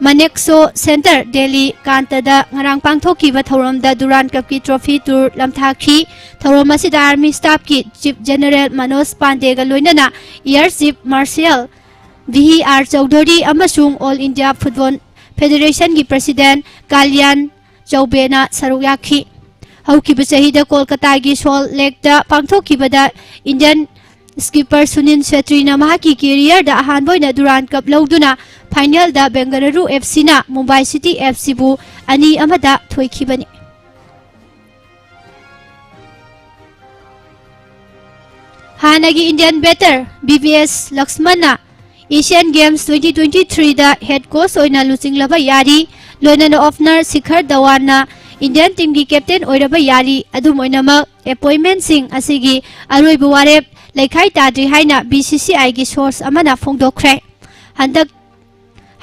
ꯃꯅꯦꯛꯁꯣ ꯁꯦꯟꯇꯔ, ꯗꯦꯜꯂꯤ ꯀꯥꯟꯇꯗ ꯉꯔꯥꯡ ꯄꯥꯡꯊꯣꯛꯈꯤꯕ ꯊꯧꯔꯝꯗ ꯗꯨꯔꯥꯟ ꯀꯞꯀꯤ ꯇ꯭ꯔꯣꯐꯤ ꯇꯨꯔ ꯂꯝꯊꯥꯈꯤ꯫ ꯊꯧꯔꯝ ꯑꯁꯤꯗ ꯑꯥꯔꯃꯤ ꯁ꯭ꯇꯥꯐꯀꯤ ꯆꯤꯐ ꯖꯦꯅꯔꯦꯜ ꯃꯅꯣꯖ ꯄꯥꯟꯗꯦꯒ ꯂꯣꯏꯅꯅ year chief martial V E R Chaudhuri ꯑꯃꯁꯨꯡ ꯑꯣꯜ ꯏꯟꯗꯤꯌꯥ ꯐꯨꯠꯕꯣꯜ ꯐꯦꯗꯦꯔꯦꯁꯟꯒꯤ ꯄ꯭ꯔꯁꯤꯗꯦꯟ ꯀꯥꯂꯤꯌꯥꯟ ꯆꯧꯕꯦꯅ ꯁꯔꯨꯛ ꯌꯥꯈꯤ꯫ ꯍꯧꯈꯤꯕ ꯆꯍꯤꯗ ꯀꯣꯜꯀꯇꯥꯒꯤ ꯁꯣꯜ ꯂꯦꯛꯇ ꯄꯥꯡꯊꯣꯛꯈꯤꯕꯗ ꯏꯟꯗꯤꯌꯟ ꯁ꯭ꯀꯤꯄꯔ ꯁꯨꯅꯤꯜ ꯁꯦꯇ꯭ꯔꯤꯅ ꯃꯍꯥꯛꯀꯤ ꯀꯦꯔꯤꯌꯔꯗ ꯑꯍꯥꯟꯕ ꯑꯣꯏꯅ ꯗꯨꯔꯥꯟ ꯀꯞ ꯂꯧꯗꯨꯅ ꯐꯥꯏꯅꯦꯜꯗ ꯕꯦꯡꯒꯂꯨꯔꯨ ꯑꯦꯐ ꯁꯤꯅ ꯃꯨꯝꯕꯥꯏ ꯁꯤꯇꯤ ꯑꯦꯐ ꯁꯤꯕꯨ ꯑꯅꯤ ꯑꯃꯗ ꯊꯣꯏꯈꯤꯕꯅꯤ꯫ ꯍꯥꯟꯅꯒꯤ Indian batter B V S ꯂꯛꯁꯃꯟꯅ ꯑꯦꯁꯤꯌꯥꯟ ꯒꯦꯝꯁ twenty twenty-threeꯗ ꯍꯦꯗ ꯀꯣꯆ ꯑꯣꯏꯅ ꯂꯨꯆꯤꯡꯂꯕ ꯌꯥꯔꯤ, ꯂꯣꯏꯅꯅ ꯑꯣꯄꯅꯔ ꯁꯤꯈꯔ ꯙꯋꯥꯟꯅ ꯏꯟꯗꯤꯌꯟ ꯇꯤꯝꯒꯤ ꯀꯦꯞꯇꯦꯟ ꯑꯣꯏꯔꯕ ꯌꯥꯔꯤ꯫ ꯑꯗꯨꯝ ꯑꯣꯏꯅꯃꯛ, ꯑꯦꯄꯣꯏꯟꯃꯦꯟꯠꯁꯤꯡ ꯑꯁꯤꯒꯤ ꯑꯔꯣꯏꯕ ꯋꯥꯔꯦꯞ ꯂꯩꯈꯥꯏ ꯇꯥꯗ꯭ꯔꯤ ꯍꯥꯏꯅ ꯕꯤ ꯁꯤ ꯁꯤ ꯑꯥꯏꯒꯤ ꯁꯣꯔꯁ ꯑꯃꯅ ꯐꯣꯡꯗꯣꯛꯈ꯭ꯔꯦ꯫ ꯍꯟꯗꯛ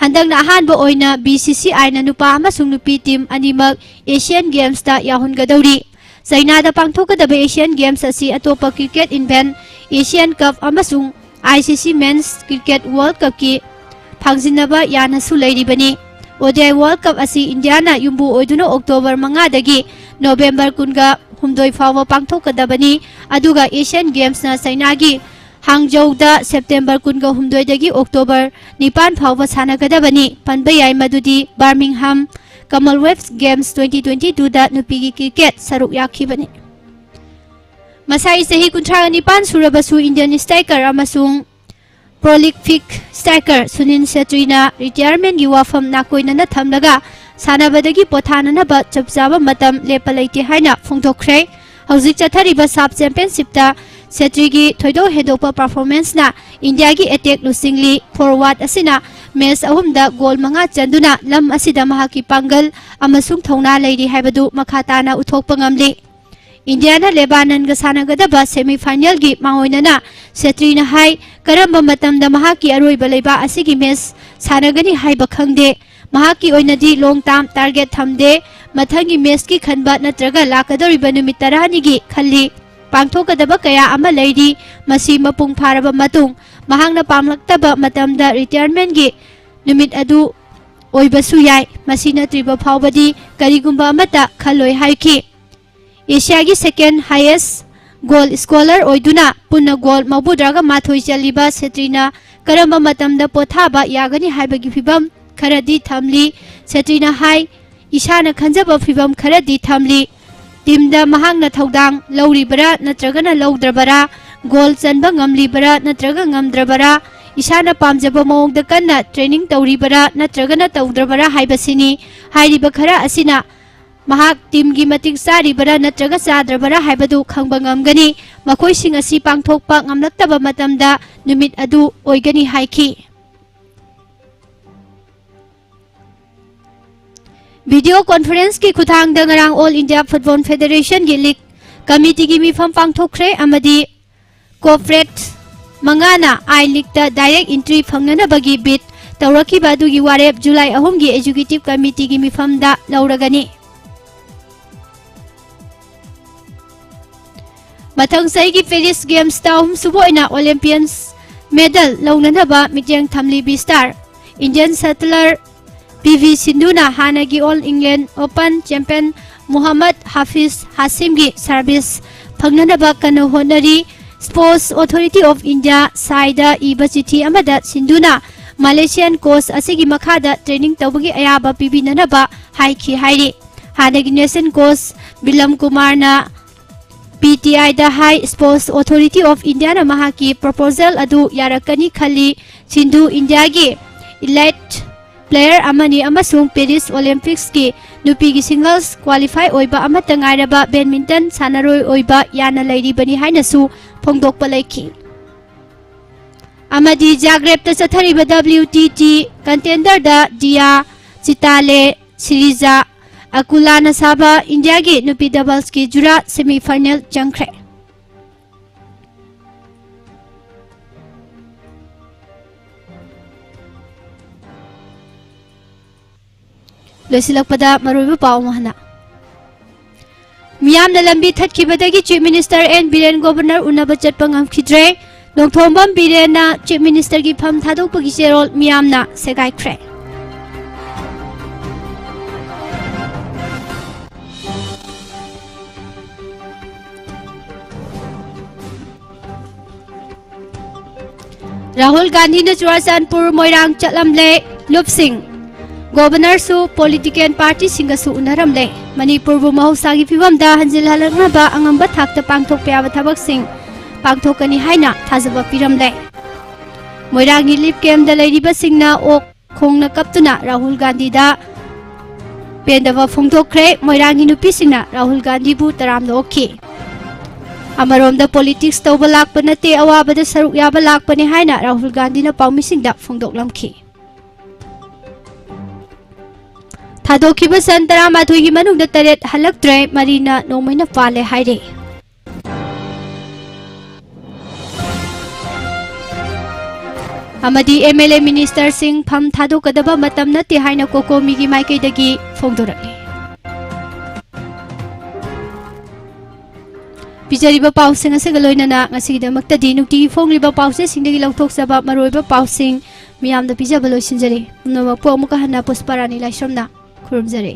ꯍꯟꯗꯛꯅ ꯑꯍꯥꯟꯕ ꯑꯣꯏꯅ B C C I ꯅ ꯅꯨꯄꯥ ꯑꯃꯁꯨꯡ ꯅꯨꯄꯤ team ꯑꯅꯤꯃꯛ Asian Games ꯇ ꯌꯥꯎꯍꯟꯒꯗꯧꯔꯤ꯫ ꯆꯩꯅꯥꯗ ꯄꯥꯡꯊꯣꯛꯀꯗꯕ Asian Games ꯑꯁꯤ ꯑꯇꯣꯞꯄ cricket event, Asian Cup ꯑꯃꯁꯨꯡ I C C Men's Cricket World Cup ꯀꯤ ꯐꯥꯡꯖꯤꯟꯅꯕ ꯌꯥꯅꯁꯨ ꯂꯩꯔꯤꯕꯅꯤ꯫ ODI World Cup ꯑꯁꯤ ꯏꯟꯗꯤꯌꯥꯅ ꯌꯨꯝꯕꯨ ꯑꯣꯏꯗꯨꯅ October ꯃꯉꯥꯗꯒꯤ November ꯀꯨꯟꯒ ꯍꯨꯝꯗꯣꯏ ꯐꯥꯎꯕ ꯄꯥꯡꯊꯣꯛꯀꯗꯕꯅꯤ꯫ ꯑꯗꯨꯒ Asian Games ꯅ ꯆꯩꯅꯥꯒꯤ ꯍꯥꯡꯖꯧꯗ September ꯀꯨꯟꯒ ꯍꯨꯝꯗꯣꯏꯗꯒꯤ October ꯅꯤꯄꯥꯟ ꯐꯥꯎꯕ ꯁꯥꯟꯅꯒꯗꯕꯅꯤ꯫ ꯄꯟꯕ ꯌꯥꯏ ꯃꯗꯨꯗꯤ Birmingham Commonwealth Games twenty twenty-two ꯗ ꯅꯨꯄꯤꯒꯤ cricket ꯁꯔꯨꯛ ꯌꯥꯈꯤꯕꯅꯤ꯫ ꯃꯁꯥꯏ ꯆꯍꯤ ꯀꯨꯟꯊ꯭ꯔꯥ ꯅꯤꯄꯥꯟ ꯁꯨꯔꯕꯁꯨ Indian striker ꯑꯃꯁꯨꯡ prolific striker ꯁꯨꯅꯤꯜ ꯁꯦꯇ꯭ꯔꯤꯅ retirement ꯀꯤ ꯋꯥꯐꯝ ꯅꯥꯀꯣꯏꯅꯅ ꯊꯝꯂꯒ ꯁꯥꯟꯅꯕꯗꯒꯤ ꯄꯣꯊꯥꯅꯅꯕ ꯆꯞ ꯆꯥꯕ ꯃꯇꯝ ꯂꯦꯞꯄ ꯂꯩꯇꯦ ꯍꯥꯏꯅ ꯐꯣꯡꯗꯣꯛꯈ꯭ꯔꯦ꯫ ꯍꯧꯖꯤꯛ ꯆꯠꯊꯔꯤꯕ SAFF Championship ꯇ ꯁꯦꯇ꯭ꯔꯤꯒꯤ ꯊꯣꯏꯗꯣꯛ ꯍꯦꯟꯗꯣꯛꯄ performance ꯅ ꯏꯟꯗꯤꯌꯥꯒꯤ attack ꯂꯨꯆꯤꯡꯂꯤ꯫ Forward ꯑꯁꯤꯅ match ꯑꯍꯨꯝꯗ goal ꯃꯉꯥ ꯆꯟꯗꯨꯅ ꯂꯝ ꯑꯁꯤꯗ ꯃꯍꯥꯛꯀꯤ ꯄꯥꯡꯒꯜ ꯑꯃꯁꯨꯡ ꯊꯧꯅꯥ ꯂꯩꯔꯤ ꯍꯥꯏꯕꯗꯨ ꯃꯈꯥ ꯇꯥꯅ ꯎꯠꯊꯣꯛꯄ ꯉꯝꯂꯤ꯫ ꯏꯟꯗꯤꯌꯥꯅ ꯂꯦꯕꯥꯅꯟꯒ ꯁꯥꯟꯅꯒꯗꯕ semi final ꯒꯤ ꯃꯥꯡꯑꯣꯏꯅꯅ ꯁꯦꯇ꯭ꯔꯤꯅ ꯍꯥꯏ, ꯀꯔꯝꯕ ꯃꯇꯝꯗ ꯃꯍꯥꯛꯀꯤ ꯑꯔꯣꯏꯕ ꯂꯩꯕꯥꯛ ꯑꯁꯤꯒꯤ match ꯁꯥꯟꯅꯒꯅꯤ ꯍꯥꯏꯕ ꯈꯪꯗꯦ꯫ ꯃꯍꯥꯛꯀꯤ ꯑꯣꯏꯅꯗꯤ long term target ꯊꯝꯗꯦ꯫ ꯃꯊꯪꯒꯤ match ꯀꯤ ꯈꯟꯕ ꯅꯠꯇ꯭ꯔꯒ ꯂꯥꯛꯀꯗꯧꯔꯤꯕ ꯅꯨꯃꯤꯠ ꯇꯔꯥꯅꯤꯒꯤ ꯈꯜꯂꯤ꯫ ꯄꯥꯡꯊꯣꯛꯀꯗꯕ ꯀꯌꯥ ꯑꯃ ꯂꯩꯔꯤ꯫ ꯃꯁꯤ ꯃꯄꯨꯡ ꯐꯥꯔꯕ ꯃꯇꯨꯡ ꯃꯍꯥꯛꯅ ꯄꯥꯝꯂꯛꯇꯕ ꯃꯇꯝꯗ retirement ꯒꯤ ꯅꯨꯃꯤꯠ ꯑꯗꯨ ꯑꯣꯏꯕꯁꯨ ꯌꯥꯏ꯫ ꯃꯁꯤ ꯅꯠꯇ꯭ꯔꯤꯕ ꯐꯥꯎꯕꯗꯤ ꯀꯔꯤꯒꯨꯝꯕ ꯑꯃꯠꯇ ꯈꯜꯂꯣꯏ ꯍꯥꯏꯈꯤ꯫ ꯑꯦꯁꯤꯌꯥꯒꯤ second highest goal scorer ꯑꯣꯏꯗꯨꯅ ꯄꯨꯟꯅ goal ꯃꯧꯗ꯭ꯔꯥꯒ ꯃꯥꯊꯣꯏ ꯆꯜꯂꯤꯕ ꯁꯦꯇ꯭ꯔꯤꯅ ꯀꯔꯝꯕ ꯃꯇꯝꯗ ꯄꯣꯊꯥꯕ ꯌꯥꯒꯅꯤ ꯍꯥꯏꯕꯒꯤ ꯐꯤꯚꯝ ꯈꯔꯗꯤ ꯊꯝꯂꯤ꯫ ꯁꯦꯇ꯭ꯔꯤꯅ ꯍꯥꯏ, ꯏꯁꯥꯅ ꯈꯟꯖꯕ ꯐꯤꯚꯝ ꯈꯔꯗꯤ ꯊꯝꯂꯤ꯫ Team ꯗ ꯃꯍꯥꯛꯅ ꯊꯧꯗꯥꯡ ꯂꯧꯔꯤꯕꯔꯥ ꯅꯠꯇ꯭ꯔꯒꯅ ꯂꯧꯗ꯭ꯔꯕꯔꯥ? Goal ꯆꯟꯕ ꯉꯝꯂꯤꯕꯔꯥ ꯅꯠꯇ꯭ꯔꯒ ꯉꯝꯗ꯭ꯔꯕꯔꯥ? ꯏꯁꯥꯅ ꯄꯥꯝꯖꯕ ꯃꯑꯣꯡꯗ ꯀꯟꯅ training ꯇꯧꯔꯤꯕꯔꯥ ꯅꯠꯇ꯭ꯔꯒꯅ ꯇꯧꯗ꯭ꯔꯕꯔꯥ ꯍꯥꯏꯕꯁꯤꯅꯤ꯫ ꯍꯥꯏꯔꯤꯕ ꯈꯔ ꯑꯁꯤꯅ ꯃꯍꯥꯛ team ꯒꯤ ꯃꯇꯤꯛ ꯆꯥꯔꯤꯕꯔꯥ ꯅꯠꯇ꯭ꯔꯒ ꯆꯥꯗ꯭ꯔꯕꯔꯥ ꯍꯥꯏꯕꯗꯨ ꯈꯪꯕ ꯉꯝꯒꯅꯤ꯫ ꯃꯈꯣꯏꯁꯤꯡ ꯑꯁꯤ ꯄꯥꯡꯊꯣꯛꯄ ꯉꯝꯂꯛꯇꯕ ꯃꯇꯝꯗ ꯅꯨꯃꯤꯠ ꯑꯗꯨ ꯑꯣꯏꯒꯅꯤ ꯍꯥꯏꯈꯤ꯫ Video conference ꯀꯤ ꯈꯨꯠꯊꯥꯡꯗ ꯉꯔꯥꯡ All India Football Federation ꯒꯤ league committee ꯒꯤ ꯃꯤꯐꯝ ꯄꯥꯡꯊꯣꯛꯈ꯭ꯔꯦ ꯑꯃꯗꯤ corporate ꯃꯉꯥꯅ I League ꯇ direct entry ꯐꯪꯅꯅꯕꯒꯤ bid ꯇꯧꯔꯛꯈꯤꯕ ꯑꯗꯨꯒꯤ ꯋꯥꯔꯦꯞ ꯖꯨꯂꯥꯏ ꯑꯍꯨꯝꯒꯤ Executive Committeeꯒꯤ ꯃꯤꯐꯝꯗ ꯂꯧꯔꯒꯅꯤ꯫ ꯃꯊꯪ ꯆꯍꯤꯒꯤ Paris Gamesꯇ ꯑꯍꯨꯝꯁꯨꯕ ꯑꯣꯏꯅ Olympians medal ꯂꯧꯅꯅꯕ ꯃꯤꯠꯌꯦꯡ ꯊꯝꯂꯤ ꯕꯤꯁꯇꯥꯔ꯫ Indian shuttler ꯄꯤ ꯚꯤ ꯁꯤꯟꯙꯨꯅ ꯍꯥꯟꯅꯒꯤ All England Open champion ꯃꯨꯍꯝꯃꯗ ꯍꯥꯐꯤꯖ ꯍꯥꯁꯤꯝꯒꯤ service ꯐꯪꯅꯅꯕ ꯀꯟꯅ ꯍꯣꯠꯅꯔꯤ꯫ Sports Authority of India, ꯁꯥꯏꯗ ꯏꯕ ꯆꯤꯊꯤ ꯑꯃꯗ ꯁꯤꯟꯙꯨꯅ Malaysian coach ꯑꯁꯤꯒꯤ ꯃꯈꯥꯗ training ꯇꯧꯕꯒꯤ ꯑꯌꯥꯕ ꯄꯤꯕꯤꯅꯅꯕ ꯍꯥꯏꯈꯤ ꯍꯥꯏꯔꯤ꯫ ꯍꯥꯟꯅꯒꯤ national coach ꯕꯤꯂꯝ ꯀꯨꯃꯥꯔꯅ ꯄꯤ ꯇꯤ ꯑꯥꯏꯗ ꯍꯥꯏ, Sports Authority of Indiaꯅ ꯃꯍꯥꯛꯀꯤ proposal ꯑꯗꯨ ꯌꯥꯔꯛꯀꯅꯤ ꯈꯜꯂꯤ꯫ ꯁꯤꯟꯙꯨ ꯏꯟꯗꯤꯌꯥꯒꯤ elite player ꯑꯃꯅꯤ ꯑꯃꯁꯨꯡ Paris Olympicsꯀꯤ ꯅꯨꯄꯤꯒꯤ singles qualify ꯑꯣꯏꯕ ꯑꯃꯠꯇ ꯉꯥꯏꯔꯕ badminton ꯁꯥꯟꯅꯔꯣꯏ ꯑꯣꯏꯕ ꯌꯥꯅ ꯂꯩꯔꯤꯕꯅꯤ ꯍꯥꯏꯅꯁꯨ ꯐꯣꯡꯗꯣꯛꯄ ꯂꯩꯈꯤ꯫ ꯑꯃꯗꯤ ꯖꯥꯒ꯭ꯔꯦꯕꯇ ꯆꯠꯊꯔꯤꯕ W T T contenderꯗ ꯗꯤꯌꯥ ꯆꯤꯇꯥꯂꯦ ꯁꯤꯔꯤꯖꯥ ꯑꯀꯨꯂꯥꯅ ꯁꯥꯕ ꯏꯟꯗꯤꯌꯥꯒꯤ ꯅꯨꯄꯤ doublesꯀꯤ ꯖꯨꯔꯥ semifinal ꯆꯪꯈ꯭ꯔꯦ꯫ ꯂꯣꯏꯁꯤꯜꯂꯛꯄꯗ ꯃꯔꯨꯑꯣꯏꯕ ꯄꯥꯎ ꯑꯃꯨꯛ ꯍꯟꯅ꯫ ꯃꯤꯌꯥꯝꯅ ꯂꯝꯕꯤ ꯊꯠꯈꯤꯕꯗꯒꯤ Chief Minister N Biren Governor ꯎꯅꯕ ꯆꯠꯄ ꯉꯝꯈꯤꯗ꯭ꯔꯦ꯫ ꯅꯣꯡꯊꯣꯝꯕꯝ ꯕꯤꯔꯦꯟꯅ Chief Ministerꯒꯤ ꯐꯝ ꯊꯥꯗꯣꯛꯄꯒꯤ ꯆꯦꯔꯣꯜ ꯃꯤꯌꯥꯝꯅ ꯁꯦꯒꯥꯏꯈ꯭ꯔꯦ꯫ ꯔꯥꯍꯨꯜ ꯒꯥꯟꯙꯤꯅ ꯆꯨꯔꯥꯆꯥꯟꯄꯨꯔ, ꯃꯣꯏꯔꯥꯡ ꯆꯠꯂꯝꯂꯦ꯫ ꯂꯨꯞꯁꯤꯡ, Governorꯁꯨ political partyꯁꯤꯡꯒꯁꯨ ꯎꯅꯔꯝꯂꯦ꯫ ꯃꯅꯤꯄꯨꯔꯕꯨ ꯃꯍꯧꯁꯥꯒꯤ ꯐꯤꯕꯝꯗ ꯍꯟꯖꯤꯜꯍꯜꯂꯛꯅꯕ ꯑꯉꯝꯕ ꯊꯥꯛꯇ ꯄꯥꯡꯊꯣꯛꯄ ꯌꯥꯕ ꯊꯕꯛꯁꯤꯡ ꯄꯥꯡꯊꯣꯛꯀꯅꯤ ꯍꯥꯏꯅ ꯊꯥꯖꯕ ꯄꯤꯔꯝꯂꯦ꯫ ꯃꯣꯏꯔꯥꯡꯒꯤ relief campꯇ ꯂꯩꯔꯤꯕꯁꯤꯡꯅ ꯑꯣꯛ ꯈꯣꯡꯅ ꯀꯞꯇꯨꯅ ꯔꯥꯍꯨꯜ ꯒꯥꯟꯙꯤꯗ ꯄꯦꯟꯗꯕ ꯐꯣꯡꯗꯣꯛꯈ꯭ꯔꯦ꯫ ꯃꯣꯏꯔꯥꯡꯒꯤ ꯅꯨꯄꯤꯁꯤꯡꯅ ꯔꯥꯍꯨꯜ ꯒꯥꯟꯙꯤꯕꯨ ꯇꯔꯥꯝꯅ ꯑꯣꯛꯈꯤ꯫ ꯑꯃꯔꯣꯝꯗ politics ꯇꯧꯕ ꯂꯥꯛꯄ ꯅꯠꯇꯦ, ꯑꯋꯥꯕꯗ ꯁꯔꯨꯛ ꯌꯥꯕ ꯂꯥꯛꯄꯅꯤ ꯍꯥꯏꯅ ꯔꯥꯍꯨꯜ ꯒꯥꯟꯙꯤꯅ ꯄꯥꯎꯃꯤꯁꯤꯡꯗ ꯐꯣꯡꯗꯣꯛꯂꯝꯈꯤ꯫ ꯊꯥꯗꯣꯛꯈꯤꯕ ꯁꯟ ꯇꯔꯥꯃꯥꯊꯣꯏꯒꯤ ꯃꯅꯨꯡꯗ ꯇꯔꯦꯠ ꯍꯜꯂꯛꯇ꯭ꯔꯦ, ꯃꯔꯤꯅ ꯅꯣꯡꯃꯩꯅ ꯄꯥꯜꯂꯦ ꯍꯥꯏꯔꯦ꯫ ꯑꯃꯗꯤ M L A ministerꯁꯤꯡ ꯐꯝ ꯊꯥꯗꯣꯛꯀꯗꯕ ꯃꯇꯝ ꯅꯠꯇꯦ ꯍꯥꯏꯅ COCOMIꯒꯤ ꯃꯥꯏꯀꯩꯗꯒꯤ ꯐꯣꯡꯗꯣꯔꯛꯂꯤ꯫ ꯄꯤꯖꯔꯤꯕ ꯄꯥꯎꯁꯤꯡ ꯑꯁꯤꯒ ꯂꯣꯏꯅꯅ ꯉꯁꯤꯒꯤꯗꯃꯛꯇꯗꯤ ꯅꯨꯡꯇꯤꯒꯤ ꯐꯣꯡꯂꯤꯕ ꯄꯥꯎꯆꯦꯁꯤꯡꯗꯒꯤ ꯂꯧꯊꯣꯛꯆꯕ ꯃꯔꯨꯑꯣꯏꯕ ꯄꯥꯎꯁꯤꯡ ꯃꯤꯌꯥꯝꯗ ꯄꯤꯖꯕ ꯂꯣꯏꯁꯤꯟꯖꯔꯤ꯫ ꯄꯨꯝꯅꯃꯛꯄꯨ ꯑꯃꯨꯛꯀ ꯍꯟꯅ ꯄꯨꯁꯄꯥꯔꯥꯅꯤ ꯂꯥꯏꯁ꯭ꯔꯝꯅ ꯈꯨꯔꯨꯝꯖꯔꯤ꯫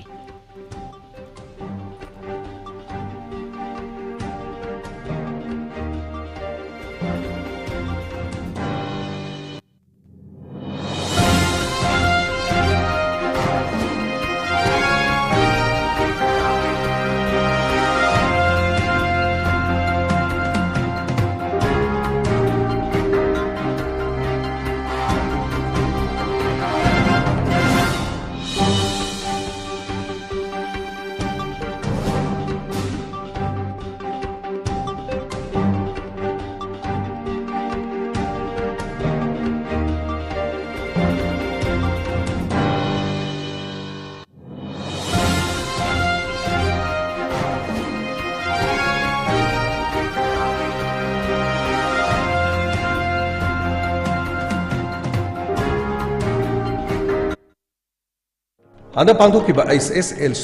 ꯍꯟꯗꯛ ꯄꯥꯡꯊꯣꯛꯈꯤꯕ H S S L C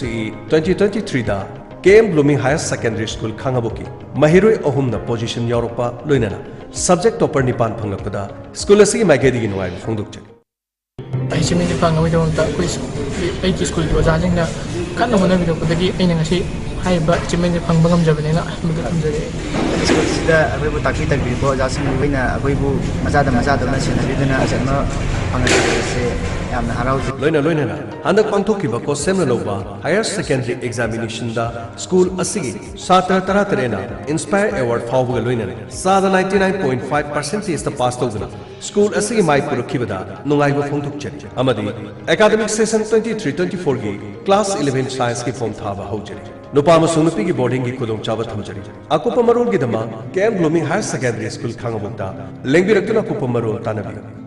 twenty twenty-threeꯗ K M Blooming Higher Secondary School ꯈꯥꯡꯉꯕꯣꯛꯀꯤ ꯃꯍꯩꯔꯣꯏ ꯑꯍꯨꯝꯅ position ꯌꯥꯎꯔꯛꯄ, ꯂꯣꯏꯅꯅ subject topper ꯅꯤꯄꯥꯟ ꯐꯪꯂꯛꯄꯗ school ꯑꯁꯤꯒꯤ ꯃꯥꯏꯀꯩꯗꯒꯤ ꯅꯨꯡꯉꯥꯏꯕ ꯐꯣꯡꯗꯣꯛꯆꯔꯤ꯫ Achievementꯁꯦ ꯐꯪꯅꯕꯒꯤꯗꯃꯛꯇ ꯑꯩꯈꯣꯏ, ꯑꯩꯒꯤ schoolꯒꯤ ꯑꯣꯖꯥꯁꯤꯡꯅ ꯀꯟꯅ ꯍꯣꯠꯅꯕꯤꯔꯛꯄꯗꯒꯤ ꯑꯩꯅ ꯉꯁꯤ ꯍꯥꯏꯔꯤꯕ achievementꯁꯦ ꯐꯪꯕ ꯉꯝꯖꯕꯅꯦꯅ ꯑꯍꯥꯟꯕꯗ ꯊꯝꯖꯔꯤ꯫ Schoolꯁꯤꯗ ꯑꯩꯈꯣꯏꯕꯨ ꯇꯥꯛꯄꯤ ꯇꯝꯕꯤꯕ ꯑꯣꯖꯥꯁꯤꯡ ꯂꯣꯏꯅ ꯑꯩꯈꯣꯏꯕꯨ ꯃꯆꯥꯗ ꯃꯆꯥꯗꯧꯅ ꯁꯦꯟꯅꯕꯤꯗꯨꯅ ꯆꯠꯅ ꯐꯪꯍꯟꯕꯤꯕꯁꯦ ꯌꯥꯝꯅ ꯍꯔꯥꯎꯖꯩ꯫ ꯂꯣꯏꯅ ꯂꯣꯏꯅꯅ ꯍꯟꯗꯛ ꯄꯥꯡꯊꯣꯛꯈꯤꯕ ꯀꯣ ꯁꯦꯝꯅ ꯂꯧꯕ Higher Secondary Examinationꯗ school ꯑꯁꯤꯒꯤ ꯁꯥꯇ꯭ꯔ ꯇꯔꯥꯇꯔꯦꯠꯅ Inspire Award ꯐꯥꯎꯕꯒ ꯂꯣꯏꯅꯅ ꯆꯥꯗ ninety nine point five percentageꯇ pass ꯇꯧꯗꯨꯅ school ꯑꯁꯤꯒꯤ ꯃꯥꯏ ꯄꯨꯔꯛꯈꯤꯕꯗ ꯅꯨꯡꯉꯥꯏꯕ ꯐꯣꯡꯗꯣꯛꯆꯔꯤ ꯑꯃꯗꯤ academic session twenty three twenty fourꯒꯤ class eleven scienceꯀꯤ form ꯊꯥꯕ ꯍꯧꯖꯔꯤ꯫ ꯅꯨꯄꯥ ꯑꯃꯁꯨꯡ ꯅꯨꯄꯤꯒꯤ boardingꯒꯤ ꯈꯨꯗꯣꯡꯆꯥꯕ ꯊꯝꯖꯔꯤ꯫ ꯑꯀꯨꯞꯄ ꯃꯔꯣꯜꯒꯤꯗꯃꯛ K M Blooming Higher Secondary School ꯈꯥꯡꯉꯕꯣꯛꯇ ꯂꯦꯡꯕꯤꯔꯛꯇꯨꯅ ꯑꯀꯨꯞꯄ ꯃꯔꯣꯜ ꯇꯥꯟꯅꯕꯤꯌꯨ꯫